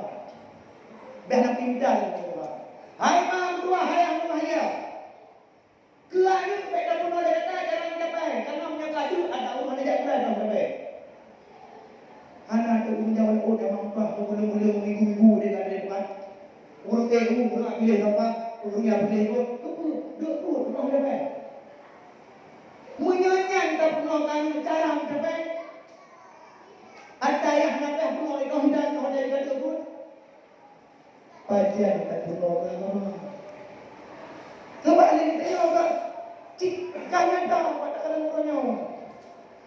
Bèk hana pi minta kepada Tuhan. Hai mak, hai ayah, hai ayah. Keu aneuk bèk tapeurunoe lé gata jalan meucapai, karena meunyoe ka jeuet aneuk hana jak jalan meucapai. Hana teuh ureueng jalan ôt nyang mampah, meubuleueng-buleueng, minggu-minggu di dalam depan. Ureueng ék ureueng, ureueng piléh sapat, ureueng nyang piléh buet, keupeue, duek buet, ureueng meucapai. Meunyoe nyan tapeurunoe keu aneuk cara meucapai, ata yah na pih peurunoe lé keuheundak keuheundak gata buet. Pajan tapeurunoe agama. Sabab lé geutanyoe ka cit ka nyata bak takalon uroe nyoe.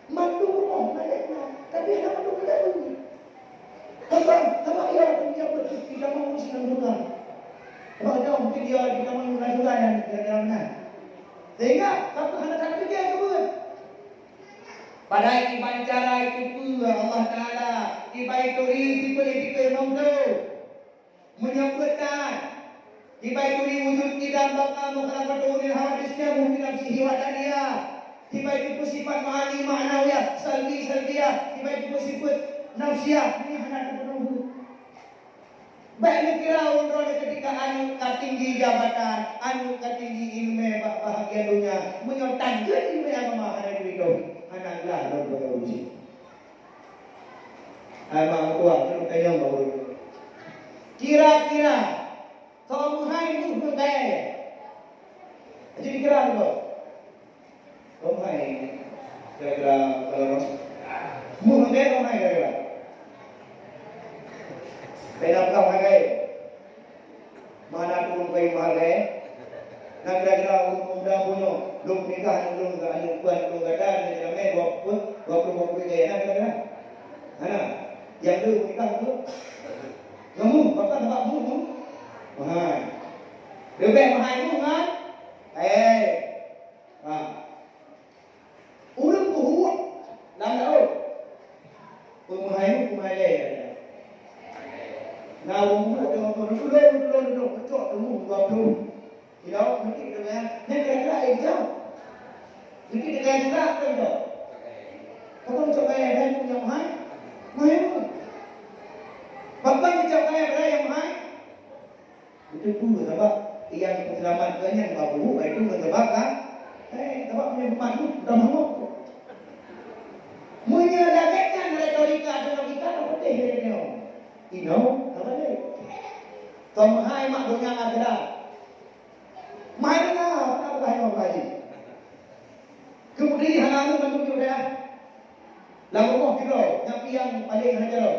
Mandum rumoh na lé na, tapi hana mandum lé na. Sabab, sabab ia pun ia pun di kamoe meusti na syeuruga. Sabab geutanyoe mungken ia di kamoe na syeuruga nyang kira-kira meunan. Sehingga, kamoe hana that pike keu buet. Padahai kiban cara jiteupeue Allah Taala, kiban jituri jipeuléh-jipeuléh meudoh. Meunyoe beuet that, kiban jituri wujud qidam baqa mukhalafatuhu lil hawadits, qiyam bi nafsihi wahdaniyah, kiban jituri sifat ma'ani ma'nawiyah, salbi salbiyah, kiban jituri sifat nafsiyah, nyan hana teupeue. Bèk neukira uroe nyoe keutika aneuk ka tinggi jabatan, aneuk ka tinggi ileumèe bak bahagian donya, meunyoe tan jeuet ileumèe agama hana jituri tauhid, hana glah lom bak uji. Hai mak meutuah, nyoe tanyong bak ureueng. Kira-kira, soe meuhai meuh ngon kayèe? Aji dikira nyoe. Soe meuhai kira-kira kalau meuh ngon kayèe, soe meuhai kira-kira? Beda peugah meuhai kayèe. Mana tu ureueng kayèe meuhai kayèe? Nah, kira-kira ureueng muda bunoe, lôn nikah lôn keu aneuk puan lôn gata, nyan ramè dua puluh, dua puluh, dua puluh kayèe, nah, kira-kira. Hana. Nyang deuh nikah tu. Nyoe meuh, pakon sabab meuh, meuh. Meuhai. Leubeh meuhai meuh ngon kayèe. Ha. Ureueng peuhuek lam laôt. Peumeuhai meuh, peumeuhai lé. Na ureueng peuhuek deungon peue, "Tulông, tulông, tulông, peucok teumuh dua ploh kilo, meutik deungon nyan kira-kira ék jauh." Meutik deungon nyan kira-kira ék jauh. Pakon peucok kayèe nyang meuhai? Meuhai meuh. Pakon peucok kayèe nyang meuhai? Itu pun sabab nyang peuseulamat geuh nyan bak buhu, itu pun sabab kan? Eh, sabab meunyoe bumat tu, udah mangok tu. Meunyoe lagèe nyan retorika atau logika, ka putéh lagèe nyoe. Inoe, ka balik. Keu meuhai mak donya akhirat. Meuhai donya, ka bukan inoe lagi. Kemudian hana anu bantu kita. Lagu moh kita, nyapi yang paling hana jalan.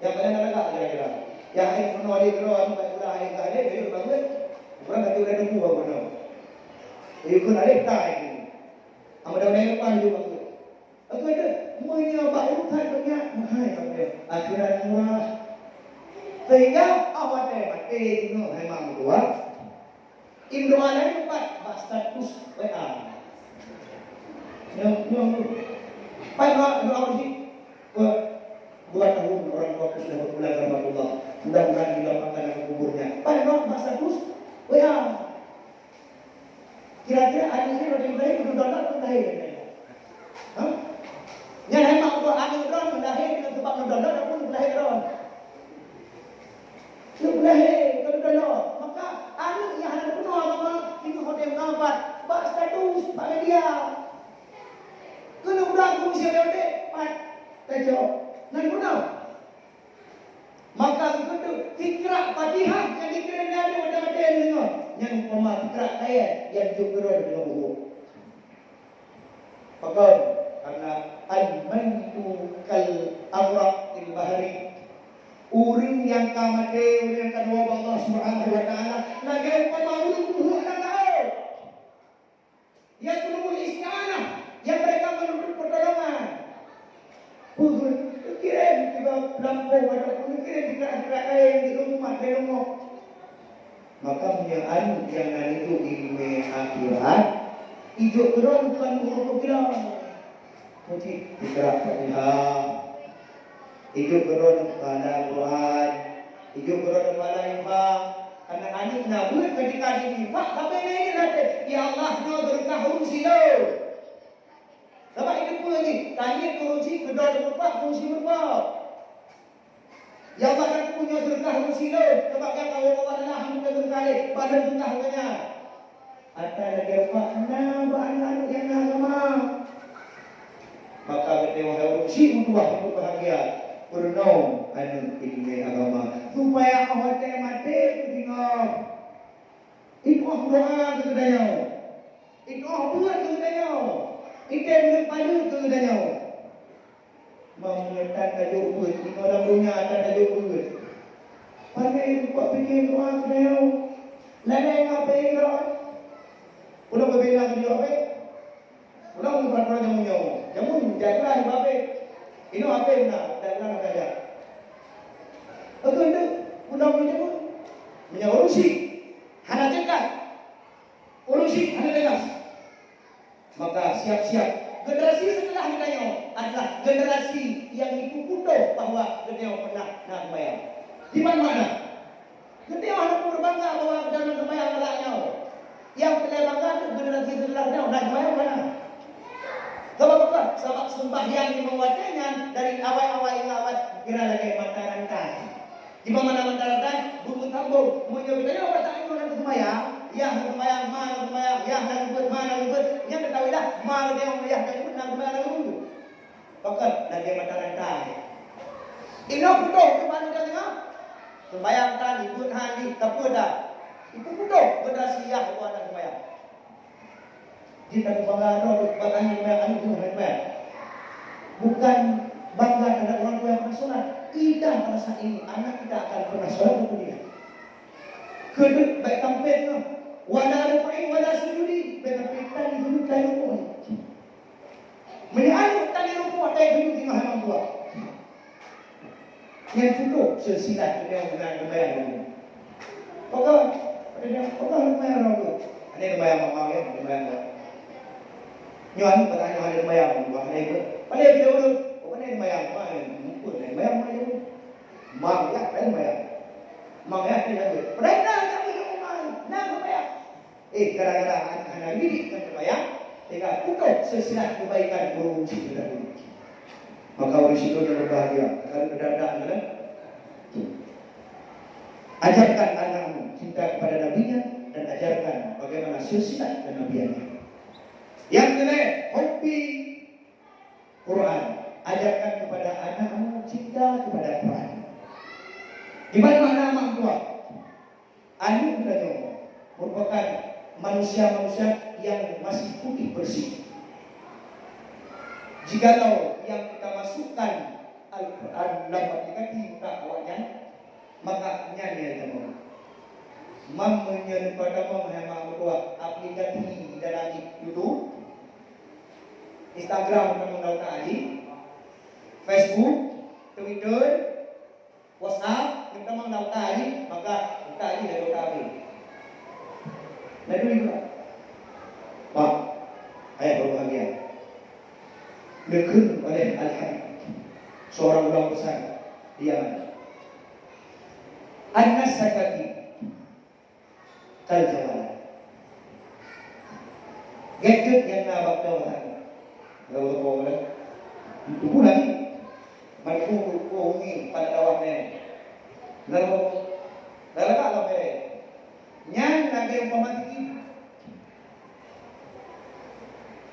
Nyang paléng galak kira-kira. Nyang hai peunoh lé keudroe, nyang paléng murah hai ka lé, lé bagus. Ureueng ka lheueh tuju bagus peunoh. Lé kheun alèh tai. Amat dah ulèe leupah laju bagus. Bagus tu, meunyoe bak urusan donya, mahai sampai akhirat murah. Sehingga, ah, watèe maté, tengok hai mak meutuah. Indroe laén pat bak status W A. Nyoe, nyoe, nyoe. Pat bak doa meuseujid. Dua, dua tahun orang tuaku sudah berpulang ke rahmatullah. Mudah-mudahan dilapangkan akan kuburnya. Pat bak, bak status W A. Kira-kira aneuk nyoe Nabi Ibrahim keuneuk download atau lahé? Hah? Nyan hai mak, aneuk droeneuh lahé deungon sabab neudownload ataupun neupeulahé droeneuh? Neupeulahé, keuneuk download. Maka, aneuk nyang hana peunoh agama, jinoe hotel meusapat, bak status, bak media. Keuneuk beragu siap deh, pat, tacok. Nan peunoh. Maka geukeudeuh, fikrah Fatihah nyang dikirém lé aneuk watèe maté deungoe, nyan umpama tikrak kayèe nyang jok keudroe deungon buhok. Pakon? Karena al-maitu kal gharaqil bahri. Ureueng nyang ka maté, ureueng nyang ka neuwoe bak Allah Subhanahu wa Taala, lagèe umpama ureueng buhok lam laôt. Yatlubul isti'anah, yang mereka menuntut pertolongan. Peue, neukirém tiba lampôh ataupun neukirém tikrak-tikrak kayèe di rumoh, di rumoh. Maka meunyoe aneuk nyang na neujok ileumèe akhirat, ijok keudroe bukan meureumpok ilong. Meucit tikrak Fatihah. Ijok keudroe neupala Quran, ijok keudroe neupala infak. Karena aneuk na beuet ketika jiinfak, sabe na ingat até, "Ya Allah, nyoe seudeukah ureueng si lôn." Sabab itu peue jih, tanyoe ureueng si keudroe neupeuinfak, ureueng si meureumpok. "Ya Allah, dan nyoe seudeukah ureueng si lôn, sabab nyang Allah Taala hana seudeukah lé, bah lôn seudeukah geuh nyan." Ata lagèe umpama na bak aneuk-aneuk nyang na agama. Maka geutanyoe hai ureueng syiek meutuwah, meubahagia, peurunoe aneuk ileumèe agama, supaya óh watèe maté teuingat. Itoh doa keu geutanyoe. Itoh buet keu geutanyoe. Itém buet padu keu geutanyoe. Meunyoe tan tajok beuet, inoe lam donya tan tajok beuet. Pandai buka pike doa keu tanyoe. Lalai ngon H P droe. Ulôn beubina keu droe. Ulôn meupat droe jameun nyoe. Jameun jaga di H P. Inoe H P na, dan ureueng akan jak. Beutôi tu, ulôn jameun. Meunyoe ureueng syiek hana ceukat. Ureueng syiek hana teugas. Maka siap-siap, generasi setelah geutanyoe adalah generasi nyang jipeuputoh bahwa geutanyoe pernah na seumayang. Di mana makna? Geutanyoe hana beubangga bahwa geutanyoe na seumayang bak nyoe. Nyang peureulèe bangga tu generasi setelah nyoe na seumayang mana? Sabab apa? Sabab seumbahyang limong watèe nyan dari awai-awai hingga awai kira lagèe mata rantai. Di mana-mana datang, buku sambung. Meunyoe geutanyoe bak tanyoe na seumayang, yah na seumayang, ma na seumayang, yah na geubeuet, ma na geubeuet, nyan geutahuilah, ma geutanyoe, yah na geubeuet, na seumayang, na geubeuet. Pakon lagèe mata rantai. Inoe putôh tu baru dah tengah. Seumayang tan, ibuet han, di, tapi dah. Itu putôh generasi yah buat na seumayang. Jih ka teubangga droe bak tanyoe, aneuk jih hana seumayang. Bukan bangga terhadap orang tua yang pernah sholat. Tidak, pada saat ini anak kita akan pernah sholat ataupun tidak. Keuneuk bèk tampéng nyoe. Wala rukui wala sujudi, bèk tampéng tan di rukui. Meunyoe aneuk tan di rukui, tan di sujudi, mah memang buat. Nyang putôh silsilah geutanyoe meunan geubayang lom. Pakon? Pakon geubayang lom tu? Hana geubayang mama ya, geubayang lom. Nyoe aneuk patah nyoe hana geubayang lom, hana ikot. Padahai kita ureueng, pakon hana geubayang, mama ya, mumpun hana geubayang, mama ya. Mang ya, hana geubayang. Mang ya, hana geubayang. Padahai na, na geubayang, na geubayang. Eh, gara-gara hana didik ngon seumayang, sehingga putôh silsilah keubaikan guru cit teuh. Maka ureueng syiek nyang berbahagia, akan beudandan dalam ajarkan anakmu cinta kepada nabinya dan ajarkan bagaimana silsilah kenabiannya. Yang kelima, hobi Quran. Ajarkan kepada anakmu cinta kepada Quran. Di mana makna mak tuan? Aneuk geutanyoe merupakan manusia-manusia yang masih putih bersih. Jikalau yang kita masukkan Al-Quran dalam aplikasi utak awaknyan, maka nyan nyang tamong. Mam meunyoe neupatamong hai mak meutuah aplikasi dalam YouTube, Instagram tamong lam utak jih, Facebook, Twitter, WhatsApp, meutamong lam utak jih, maka utak jih lagèe utak abéh. Lalu juga. Pak, ayah berbahagia. Neukheun oleh Al-Habib, seorang ulama besar di Yaman. An-nas sakati kal jawala. Gadget nyang na bak droe nyan. Lalu apa orang? Itu pula ni. Mereka berhubungi pada dakwah ni. Lalu, lalu tak lah beri. Nyan lagèe umpama tikim.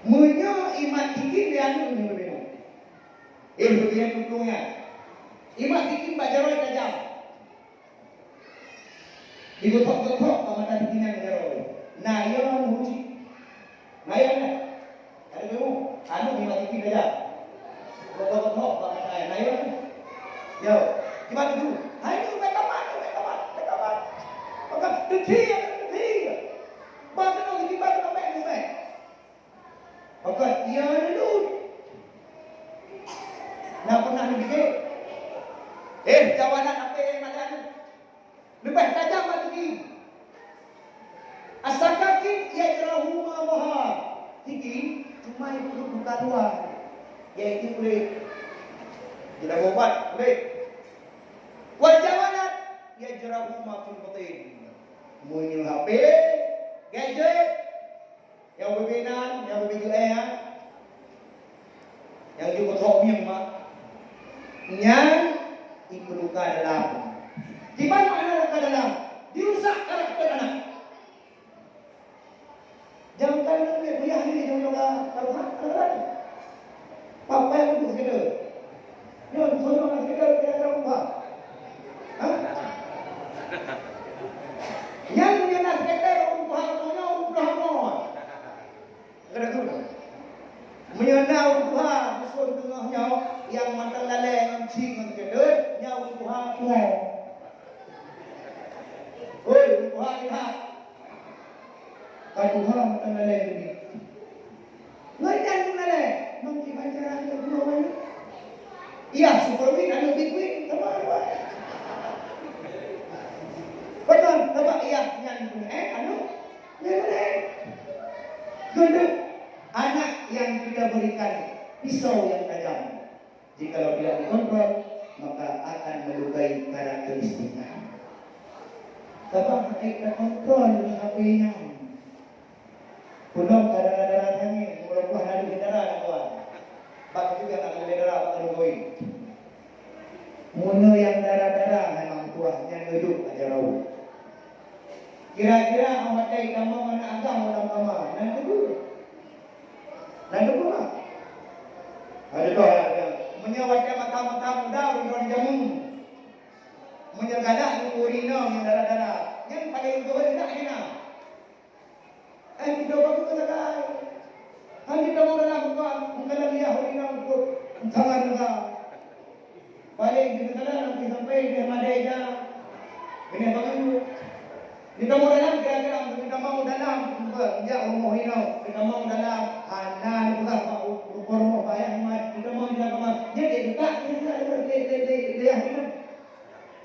Meunyoe imat tikim dia anu ni berbeda. Eh, berbeda tuntungnya. Imat tikim bak jaroe tajam. Digothok-gothok bak mata teukinang jaroe. Na yo neuhuji. Na yo na. Ada dulu. Anu ni mati kita dah. Gothok-gothok bak mata na yo. Yo. Kiban tu. Hai ni, ubé kapan, ubé kapan, ubé kapan. Maka teuki, teuki. Bak kena, kiban tu, ubé, ubé. Maka ia lalu. Nak pernah ni dikit. Eh, jawab nak apa yang macam ni? Leubeh tajam bak teuki. As-sakakin yajrahuma zahar. Teuki cuma ipeuduek luka luwa, yaitu kulét. Jeuet ubat kulét. Wal jawanat yajrahuma fil batin. Meunyoe H P, gadget, nyang ubé-ubé nan, nyang ubé-ubé jeuet, eh, ha? Nyang jeuet keu thok mieng mak. Nyan ipeuduka dalam. Kiban makna luka dalam? Dirusak karakter anak. Jangan kalian lihat, meriah diri, jangan luka, kalau tak, kalau tak. Papai pun sekedar. Nyoe, sono na sekedar kira-kira rupa. Ha? Nyan meunyoe na sekedar rupa, rupa nyoe, rupa nyoe. Kira-kira. Meunyoe na rupa, dusun teungoh nyoe, nyang mantong lalée ngon cik ngon sekedar, nyan rupa tuha. Oi, rupa lihat. Ka tuha mantong lalée ngon cik. Ngon nyan pun lalée, mungkin bancaran ke dua wali. Iya, super win, anu big win, sama dua. Betul, coba iya nyan pun, eh, anu, nyan pun, eh. Geuduek anak yang kita berikan pisau yang tajam. Jikalau tidak dikontrol, maka akan melukai karakteristiknya. Coba kita kontrol dengan H P nyan. Peunong ka dara-dara tangieng, meureumpah laju di dara na kawan. Bak itu nyang akan di dara bak keuneuk kawin. Meunyoe nyang dara-dara memang tuah nyan neujok aja rawa. Kira-kira awak watèe tamong aneuk agam u dalam kama, na teupeue? Na teupeue? Ada tu ada. Meunyoe watèe mata-mata muda uroe nyoe jameun. Meunyoe galak nunggu rinong nyang dara-dara, nyan paléng geuh dak hina. Eh, kita bagus sagai. Hana kita mau dalam bukan, bukan lagi Yahudi nang ikut tangan negara. Paléng di negara nanti sampai di Madai ja. Ini bangun. Kita mau dalam kira-kira, kita mau dalam, ya, umur ini, kita mau dalam, hana juga, Pak, umur, umur, Pak, yang mat, kita mau juga kemana? Jadi, kita, kita, kita, kita, kita, kita, kita,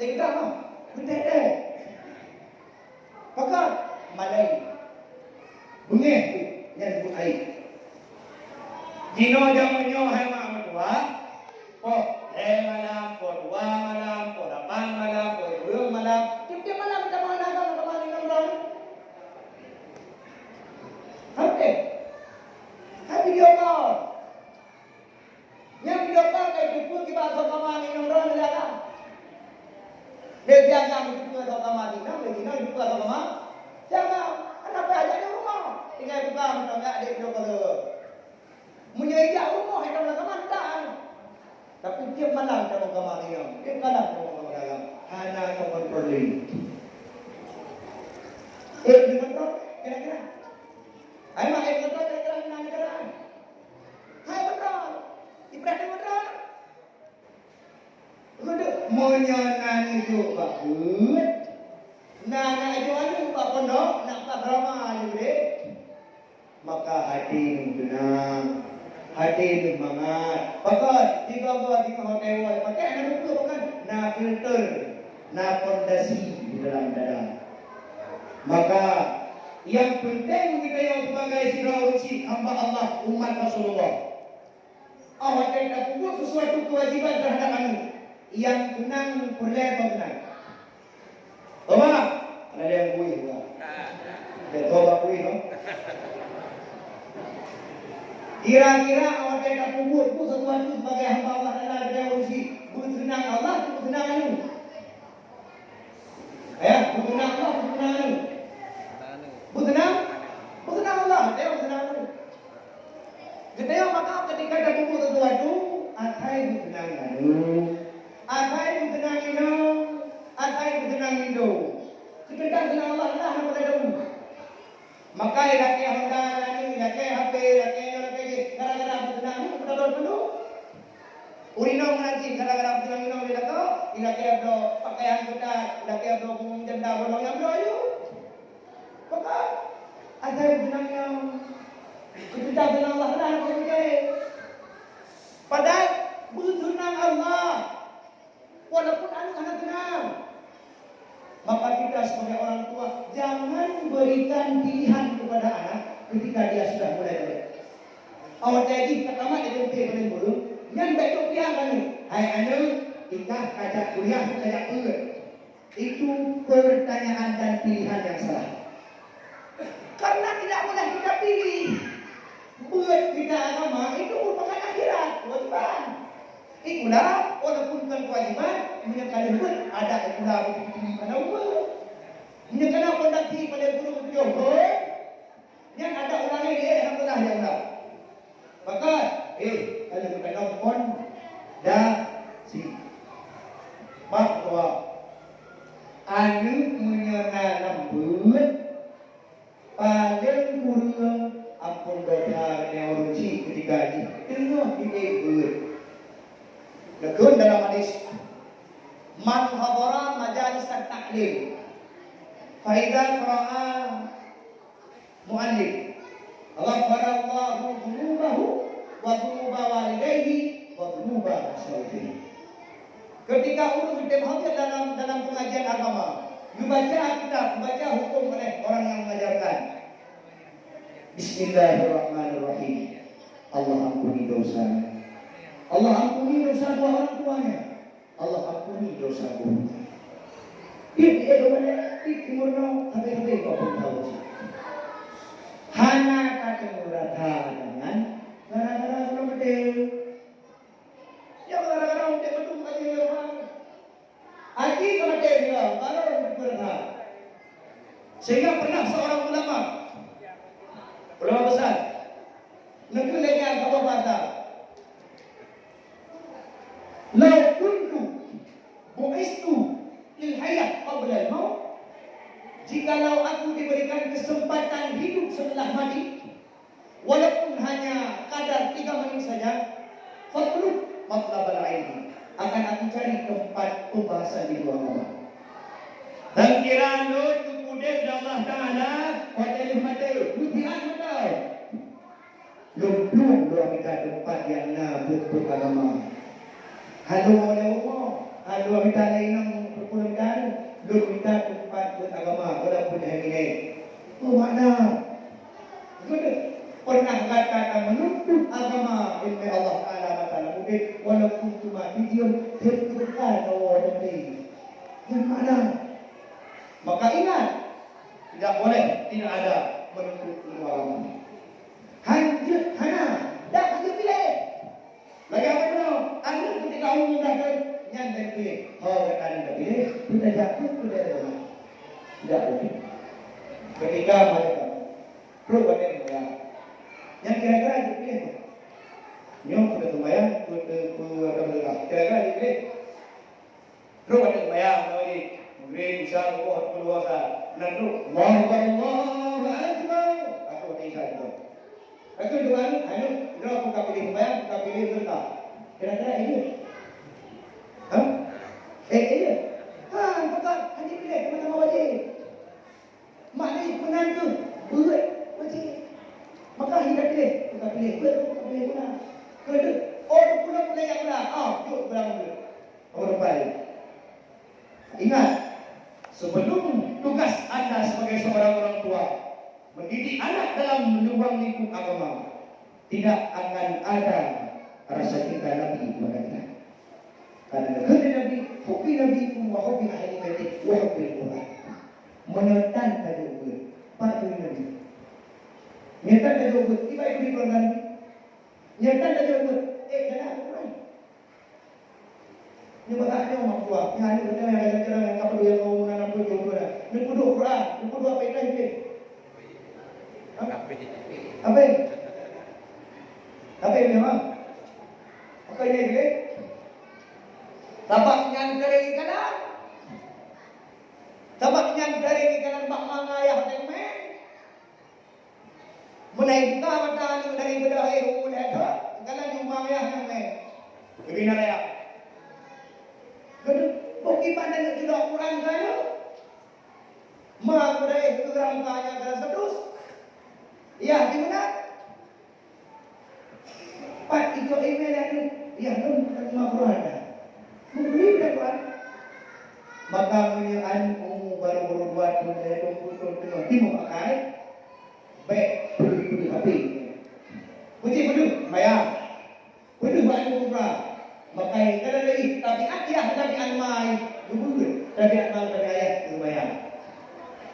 kita, kita, kita, Pakon? Malèe. Beungéh tu nyang buet aib. Jinoe jameun nyoe hai mak meutuah, poh lhèe malam, poh dua malam, poh lapan malam, poh sikureueng malam, tiep-tiep malam tamong aneuk agam, tamong aneuk agam. Hai, hai video call. Nyang keudua ka jiteupeue kiban soe kama ngon inong droe lé agam. Lé si agam jiteupeue soe kama si inong, lé si inong jiteupeue soe kama si agam. Hana payah jak di rumoh. Tinggai buka meunan jak di keudua ka. Meunyoe jak rumoh, hana sama kita. Tapi tiep malam tamong kama si inong, tiep malam tamong kama si agam. Hana teukontrol lé. Eh, dikontrol kira-kira. Hai mak, eh, dikontrol kira-kira, hana kira. Hai, beutôi. Ibrah teuh beutôi. Beutôi. Meunyoe na neujok bak beuet, na neujok aneuk bak pondok, nak asrama aneuk deh, maka hati neuh teunang, hati neuh mangat. Pakon, tiba-tiba di hotel, pakai aneuk buku, pakon, na filter, na pondasi di dalam dada. Maka, nyang peunteng geutanyoe sebagai sidroe ureueng chik hamba Allah, umat Rasulullah. Óh watèe tapeubuet sesuatu keuwajiban teuhadap aneuk, nyang teunang peureulèe soe teunang? Oma, ada nyang kuih, Oma. Ada toba kuih, Oma. Kira-kira óh watèe tapeubuet sesuatu sebagai hamba Allah Taala, ada nyang uji, beuseunang Allah, beuseunang aneuk. Ya, beuseunang Allah, beuseunang aneuk. Beuseunang? Beuseunang Allah, ya, beuseunang aneuk. Geutanyoe maka ketika tapeubuet sesuatu, asai beuseunang aneuk, asai beuseunang inong, asai beuseunang indong. Peurintah keunan Allah, Allah hana peureulèe teuh. Maka ilakèe honda nyan, ilakèe H P, ilakèe nyoe, ilakèe jih, gara-gara beuseunang nyoe, beutôi-beutôi. Ureueng inong meunan cit, gara-gara beuseunang inong di lakoe, ilakèe bloe pakaian keutat, ilakèe bloe bungong janda, bloe nyang bloe ayue. Maka, asai beuseunang inong, keupeurintah keunan Allah, Allah hana peureulèe. Padahai beuseunang Allah. Walaupun aneuk hana seunang, maka kita sebagai orang tua jangan berikan pilihan kepada anak ketika dia sudah mulai belajar. Awak tadi ka tamat S M P paling buruk, nyan bèk duek pilihan kami. Hai aneuk, ikah kajak kuliah, kajak peue? Itu pertanyaan dan pilihan yang salah. Karena tidak boleh kita pilih. Buet kita agama itu merupakan akhirat, kewajiban. Ikula, walaupun bukan kewajiban, meunyoe ka lheueh buet, adak ikula beutôi-beutôi pada umat. Meunyoe kana fondasi pada guru tujoh buet, nyan adak ulangi dia, alhamdulillah, ya Allah. Maka, eh, kalau bukan nonton, dah si. Mak tua. Aneuk meunyoe na lam buet, paleng kureueng ampôn dosa nyoe ureueng chik keutika jih teungoh jiék beuet. Neukheun dalam hadis, "Man hadara majalis at-ta'lim, fa idza qara'a mu'allim, ghafarallahu dzunubahu wa dzunuba walidaihi wa dzunuba masyayikhihi." Ketika ureueng geutém hadir dalam, dalam pengajian agama, geubaca kitab, geubaca hukum oleh orang yang mengajarkan. Bismillahirrahmanirrahim. Allah ampuni dosa. Allah ampuni dosa dua orang tuanya. Allah ampuni dosa guru. Di, di, di, di timur no, tapi, tapi kok pun tahu sih. Hana kata murata dengan gara-gara belum gede. Ya, gara-gara untuk betul aja ya. Aji kematian dia, baru berhak. Sehingga pernah seorang ulama, ulama besar, neukheun lagèe nyan saboh basa, "Lau kuntu bu'istu lil hayat qabla al maut," jikalau aku diberikan kesempatan hidup setelah mati, walaupun hanya kadar tiga menit saja, fatlub matlabal ilmi, akan aku cari tempat pembahasan ilmu agama. Dan kira lôn udép di Allah Taala, watèe lheueh maté, meusiat mantong. Lôn plueng dua mita teumpat nyang na buet-buet agama. Hana lôn mita lé inong peureulèe mita, lôn mita teumpat buet agama, walaupun hai minèe. Peue makna? Geutanyoe pernah gata ka meununtut agama, ileumèe Allah Taala masa lam udép, walaupun cuma sijeuem, hana teuka nyoe nyoe. Nyan makna. Maka ingat, tidak boleh tidak ada menuntut ilmu agama. Hanjeuet hana, dak hanjeuet piléh. Lagèe apa tu? Aneuk ketika umur dah tahu, nyan dan piléh. Ho gata ni dah piléh, kita jatuh ke dalam rumah. Tidak boleh. Ketika mereka, perlu pada mereka. Yang kira-kira hanjeuet piléh. Nyoe kita sembahyang, kita, kita, kita, kira-kira hanjeuet piléh. Trok watèe sembahyang, Magrib, Isya, Suboh, ataupun luwa sa. Meunan trok, Allahu Akbar, Allahu Akbar. Aku watèe Isya tu. Aku doa ni, anu, droe aku ka piléh sembahyang, ka piléh seureuta. Kira-kira iya? Hah? Eh, iya. Ha, bukan. Hanya piléh, sama-sama wajib. Makna meunan tu, beuet wajib. Maka hana piléh, bukan piléh beuet, bukan piléh guna. Keuneuk, oh, guna, guna nyang guna. Ah, jok guna, guna. Nomor empat. Ingat, sebelum tugas anda sebagai seorang orang tua, mendidik anak dalam ruang lingkup agama, tidak akan ada rasa cinta Nabi kepada kita. Karena kata Nabi, "Hubbi Nabi wa hubbi ahli baiti wa hubbil Quran." Meunyoe tan tajok beuet, pat Nabi. Nyoe tan tajok beuet, ibai di Quran. Nyoe tan tajok beuet, eh, kena Quran. Nyoe bak nyoe mak tuah, nyan ni beutôi nyang ajaran-ajaran nyang ka peudua nyang umur enam puluh tujuh puluh dah. Neupeuduek Quran, neupeuduek apa yang deh. Hah? Apa? Apa yang memang? Apa yang deh? Sabab nyan kering kanan. Sabab nyan dari geukalon bak ma ngon ayah teuh mé. Meunai buka mata aneuk dari beudôh éh u lhèe thon, geukalon nyoe ma ngon ayah nyan mé. Leubeh na raya. Beudôh, bukon kiban aneuk judok Quran ka nyoe. Ma beudôh éh keu rangka nyang ka seudus. Yah di meunan. Pat icok imé lé aneuk, yah lôn ka teuma Quran dah. Meubri dah Quran. Maka meunyoe aneuk umu barô, barô dua thon, lhèe thon, peuet thon, teungoh timu pakai, bèk peudeuh-peudeuh H P. Kucing peudeuh, bayang. Peudeuh bak aneuk umrah. Maka kadang lagi tabiat yah, tabiat ma, geubeuet. Tabiat ma, tabiat ayah, geubayang.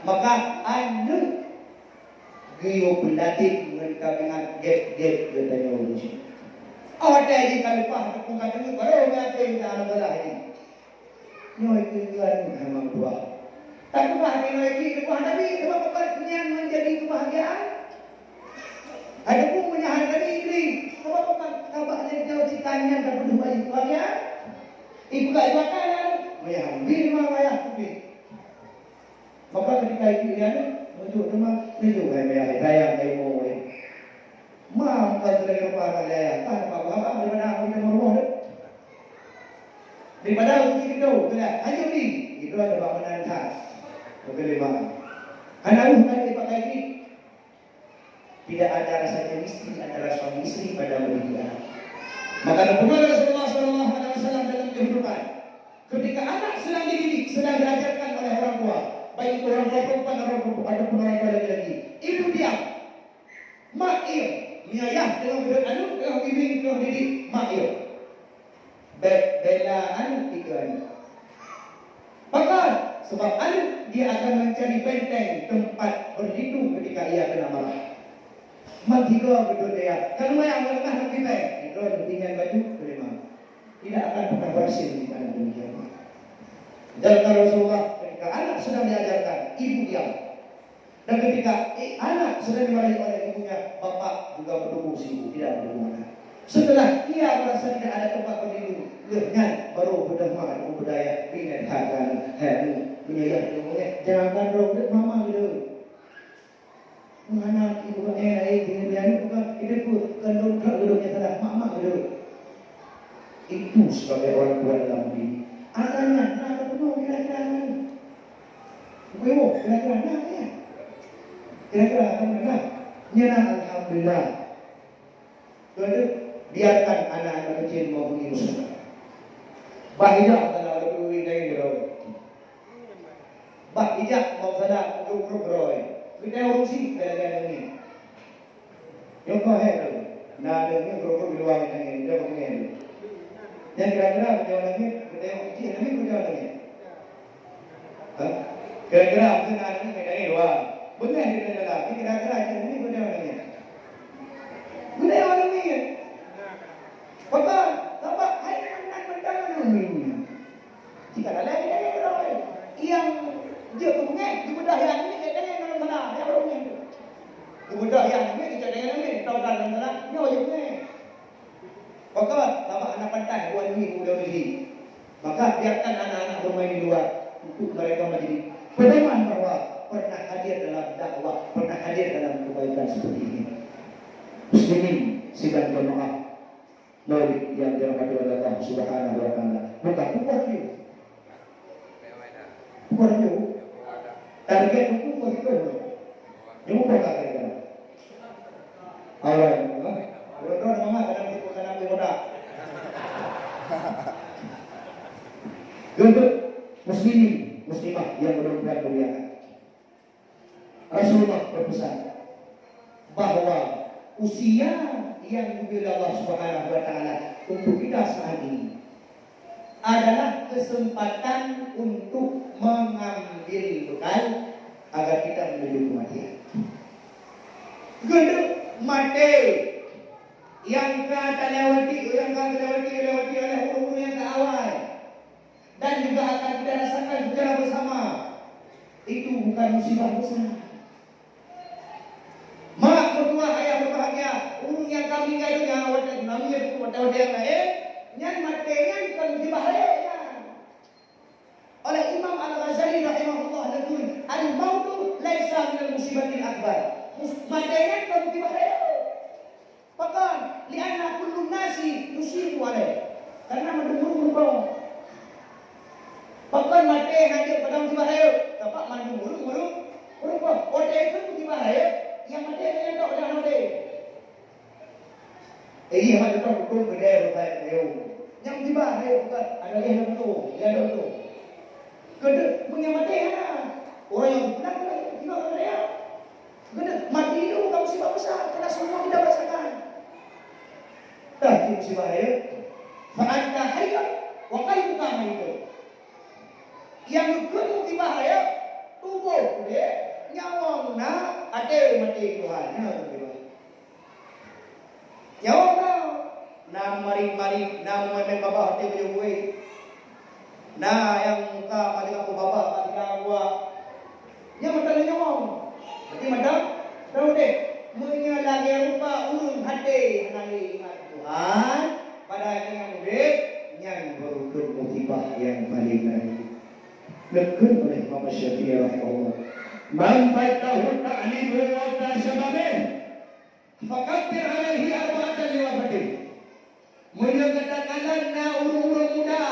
Maka aneuk geuyue peulaten ngon tabiat gét-gét geutanyoe ureueng. Óh watèe jih ka leupah teupeue ka teungeut, barô geuaté geutanyoe balaih jih. Nyoe keuh keuan hai meutuah. Takeubah nyoe jih leupah Nabi, sabab nyan menjadi keubahgiaan. Adapun meunyoe hai Nabi Idris, sabab sabab nyan jauh sitan nyan ka peudeuh bagi keubahgiaan. Ibu gak juakan nyan, meunyoe hai Nabi memang ayah Idris. Maka ketika itu dia ni, meunyoe teuma, meunyoe hai meuayah, sayang hai mo, eh. Ma, bukan sudah dirupakan oleh ayah, kan, Pak Bapa, daripada aku kita meruah tu. Daripada aku kita, kita, hanya ni, kita ada bangunan khas. Bukan lima. Anak bukan dipakai ni. Tidak ada rasanya misteri antara suami istri pada mendidik anak. Maka Nabi Rasulullah sallallahu alaihi wasallam dalam kehidupan, ketika anak sedang dididik, sedang diajarkan oleh orang tua, baik itu orang tua perempuan ataupun orang tua laki-laki, ibu diam, mak diem, meunyoe ayah teungoh geuduek aneuk, teungoh bimbing, teungoh didik, mak diem. Bèk bela aneuk dikeue aneuk. Pakon? Sebab aneuk dia akan mencari benteng tempat berlindung ketika ia kena marah. Meusigoe beudôh dia, ka lumayan meunengah lam kiban, droe ingat baju terima. Tidak akan pernah berhasil di dalam demikian. Dan kalau Rasulullah ketika anak sedang diajarkan, ibu diam. Dan ketika i-, anak sedang dimarahi oleh ibunya, bapak juga mendukung si ibu, tidak mendukung anak. Setelah ia merasa tidak ada tempat berlindung, lheueh nyan baru beudôh ma, beudôh ayah, bri nyan that keu aneuk, hai aneuk, meunyoe yah teungoh meu'en, jangankan droe, mama geuh. Meuhana ibu nyan laén, dengan dia ni bukan, itu pun, bukan lôn that geuh nyang salah, mak-mak geuh. Itu sebagai orang tua dalam diri. Asalnya, na teupeue kira-kira nyan. Bukan ibu, kira-kira na, ya. Kira-kira, alhamdulillah. Nyan na, alhamdulillah. Keuneuk biarkan anak-anak kecil mau pergi ke sekolah. Bah ijak kalau ada duit dari dia. Bah ijak mau salah untuk grup roy. Kita urusi gara-gara ni. Nyang kau hai tu. Nah, ada ni grup-grup di luar ni, dia pakai ni. Yang kira-kira kita orang ni, kita yang kecil ni, kita orang ni. Ha? Kira-kira mungkin anak ni kena dua. Benar dia kena dalam. Ni kira-kira aja ni benar ni. Benar orang ni. Pakon, sabab hai anak mentang ni. Jika dalam kita ni orang. Yang dia tu punya, dia mudah yang ni, dia kena dalam sana. Dia baru ni. Dia mudah yang ni, dia kena dalam ni. Tahu dalam sana, dia wajib ni. Pakon, sabab anak pantas buat ni udah uji. Maka biarkan anak-anak bermain di luar untuk mereka menjadi pedoman bahwa pernah hadir dalam dakwah, pernah hadir dalam kebaikan seperti ini. Muslimin sidang jamaah Maulid yang dirahmati oleh Allah Subhanahu wa Taala. Bukan bukan dia. Bukan tu. Target tu pun begitu. Dia bukan target kan. Awal, ha? Kalau kau nama kadang tipu kadang tipu dah. Untuk muslimin, muslimah yang berhubungan muliakan. Rasulullah berpesan bahwa usia yang diberi Allah Subhanahu wa Taala untuk kita saat ini adalah kesempatan untuk mengambil bekal agar kita menuju kematian. Keuneuk maté nyang ka talewati, nyang ka geulewati, lewati oleh ureuëng-ureuëng nyang ka awai, dan juga akan kita rasakan secara bersama, itu bukan musibah besar. Mak meutuah, ayah meubahagia, ureuëng nyang ka meninggai donya watée tsunami, watée-watée nyang laén, nyan maté nyan kon musibah laén nyan. Oleh Imam Al-Ghazali rahimahullah neukheun, "Al-mautu laisa minal musibatil akbar." Mus-, maté nyan kon musibah rayeuk. Pakon? "Li'anna kullun nasi yusibu alaih." Karena mandum ureueng meureumpok. Pakon maté hana jeuet padang musibah rayeuk? Sabab mandum ureueng meureu-, meureumpok. Watèe kheun musibah rayeuk, nyang maté nyan tok nyang maté. Eh, iya, mak, beutôi, beutôi, beudé, beudé, ayo. Nyang musibah rayeuk bukan, ada lé nyang beutôi, nyang beutôi. Keuneuk meunyo maté hana. Ureueng nyang beuna keuneuk tinggai lam dônya. Keuneuk mati itu bukan musibah besar, karena semua kita merasakan. Dah itu musibah rayeuk. Fa anta hayyun wa qalbuka mayyitun. Nyang geukheun musibah rayeuk, tuboh udép, nyawöng na, até maté Tuhan. Nyan musibah. Nyawöng na, na marit-marit, na meumaén babah até bajèe buet. Na nyang muka maté kapô babah bak tika gua. Nyan mantong lé nyawöng. Berarti mantong, mantong udép. Meunyo lagèe rupa ureueng até hana lé ingat Tuhan, padahai ingat udép, nyan baru kheun musibah nyang paleng rayeuk. Neukheun oleh Imam Syafi'i rahimahullah, "Man fatahu ta'limu wa tashababih." Fakabbir alaihi arba'atan li wafatih. Meunyoe gata kalon na ureueng-ureueng muda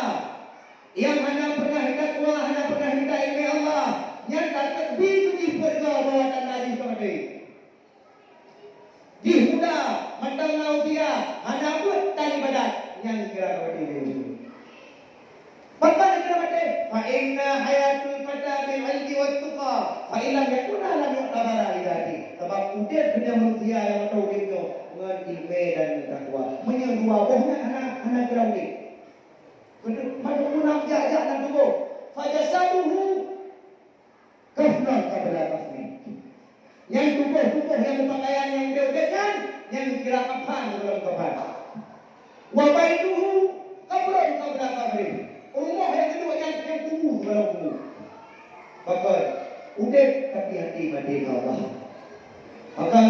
nyang hana pernah jitakwa, hana pernah jita'at ilmu Allah, nyan tatakbir keu jih peuet goe bahwa tanda jih ka maté. Jih muda, mantong na usia, hana buet tan ibadat, nyan kira ka maté. Pakon kira maté? Fa inna hayatul fata bil ilmi wat tuqa, fa in lam yakuna lam yu'tabara li dzati. Sabab udép keu manusia nyang mantong udép nyoe ngon ileumèe dan ngon takwa. Meunyoe dua boh nyan hana, hana kira udép. Keuneuk mandum jak-jak lam tuboh. Fa jasaduhu kafnan qabla kafnih. Nyan tuboh-tuboh nyang meupakaian nyang udép-udép nyan, nyan kira kafan lom kafan. Wa baituhu qabrun qabla qabrih. Rumoh nyang geuduek nyan, nyan kubu sigohlom kubu. Pakon? Udép tapi até maté ngon Allah. Maka,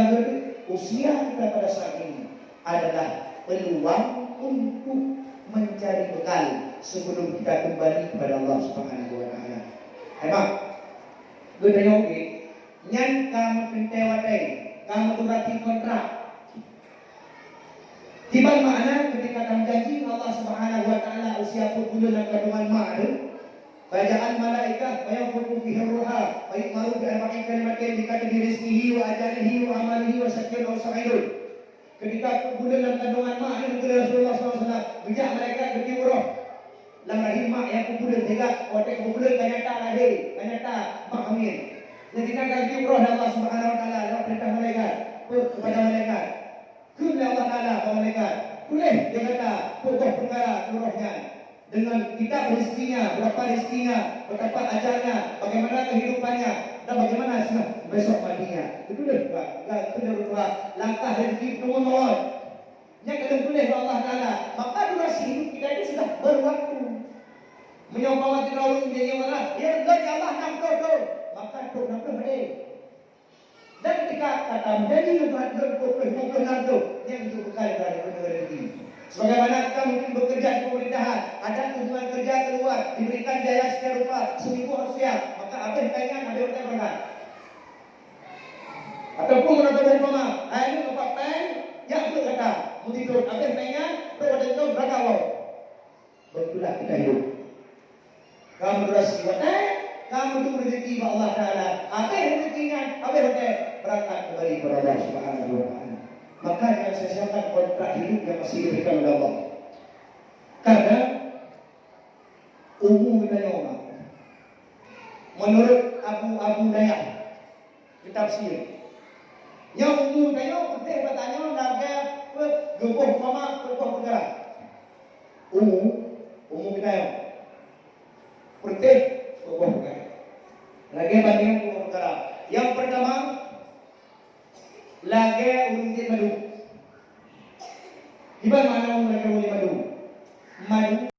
usia kita pada saat ini adalah peluang untuk mencari bekal sebelum kita kembali kepada Allah Subhanahu wa Ta'ala. Hai mak, geutanyoe nyan ka meuteuntèe watèe, ka meuteupeue kontrak. Kiban makna ketika tajanji ngon Allah Subhanahu wa Ta'ala usia peuet buleuen lam kandungan mak teuh, faja'al malaikah fayanfukhu fihi ruha, fayu'maru bi arba'i kalimatin bi qadri rizqihi wa ajalihi wa amalihi wa syaqiyyun aw sa'idun. Ketika peuet buleuen lam kandungan mak nyan, kheun Rasulullah sallallahu alaihi wasallam, geujak malaikat geutiup roh lam rahim mak nyang peuet buleuen, sehingga watèe peuet buleuen ka nyata lahé, ka nyata mak hamil. Nyan sehingga ka geutiup roh lé Allah Subhanahu wa Ta'ala lewat peurintah malaikat, pe-, kepada malaikat. Kheun lé Allah Ta'ala bak malaikat, "Tuléh di gata peuet boh peukara keu roh nyan." Dengan kitab rezekinya, berapa rezekinya, betapa ajalnya, bagaimana kehidupannya, dan bagaimana besok matinya. Itu deh, Pak. Enggak, itu deh, Pak. Langkah rezeki pertemuan mawat. Yang kena tulis oleh Allah Ta'ala. Maka durasi hidup kita itu sudah berwaktu. Menyumpama kita orang menjadi orang, ya, Allah, ya Allah, enam puluh tahun. Maka trok enam puluh menit. Dan ketika kata menjadi lima puluh, dua puluh, lima puluh enam tu, yang itu bukan dari rezeki. Sebagaimana kita mungkin bekerja di pemerintahan, ada kunjungan kerja keluar, diberikan biaya sekian rupa, seminggu harus siap, maka habis taingat, habis hotel berangkat. Ataupun menonton umpama, hai ni tempat pen, yang tu kata, mesti tu, habis taingat, tu ada tu berangkat awal. Begitulah kita hidup. Kamu durasi watèe, kamu tu rezeki bak Allah Ta'ala. Habis rezeki nyan, habis watèe, berangkat kembali kepada Allah Subhanahu wa Ta'ala. Maka jangan sia-siakan kontrak hidup yang masih diberikan oleh Allah. Karena umu kita nyoe, menurut Abu, Abu Dayah, Geutafsir. Nyang umu tanyoe, peureuteh bak tanyoe lagèe peuet geuboh mama peuet boh peukara. Umu, umu geutanyoe. Peureuteh peuet boh peukara. Lagèe bandingan peuet boh peukara. Nyang peurtama, lagèe ureueng jeuet madu. Kiban makna ureueng lagèe ureueng jeuet madu? Madu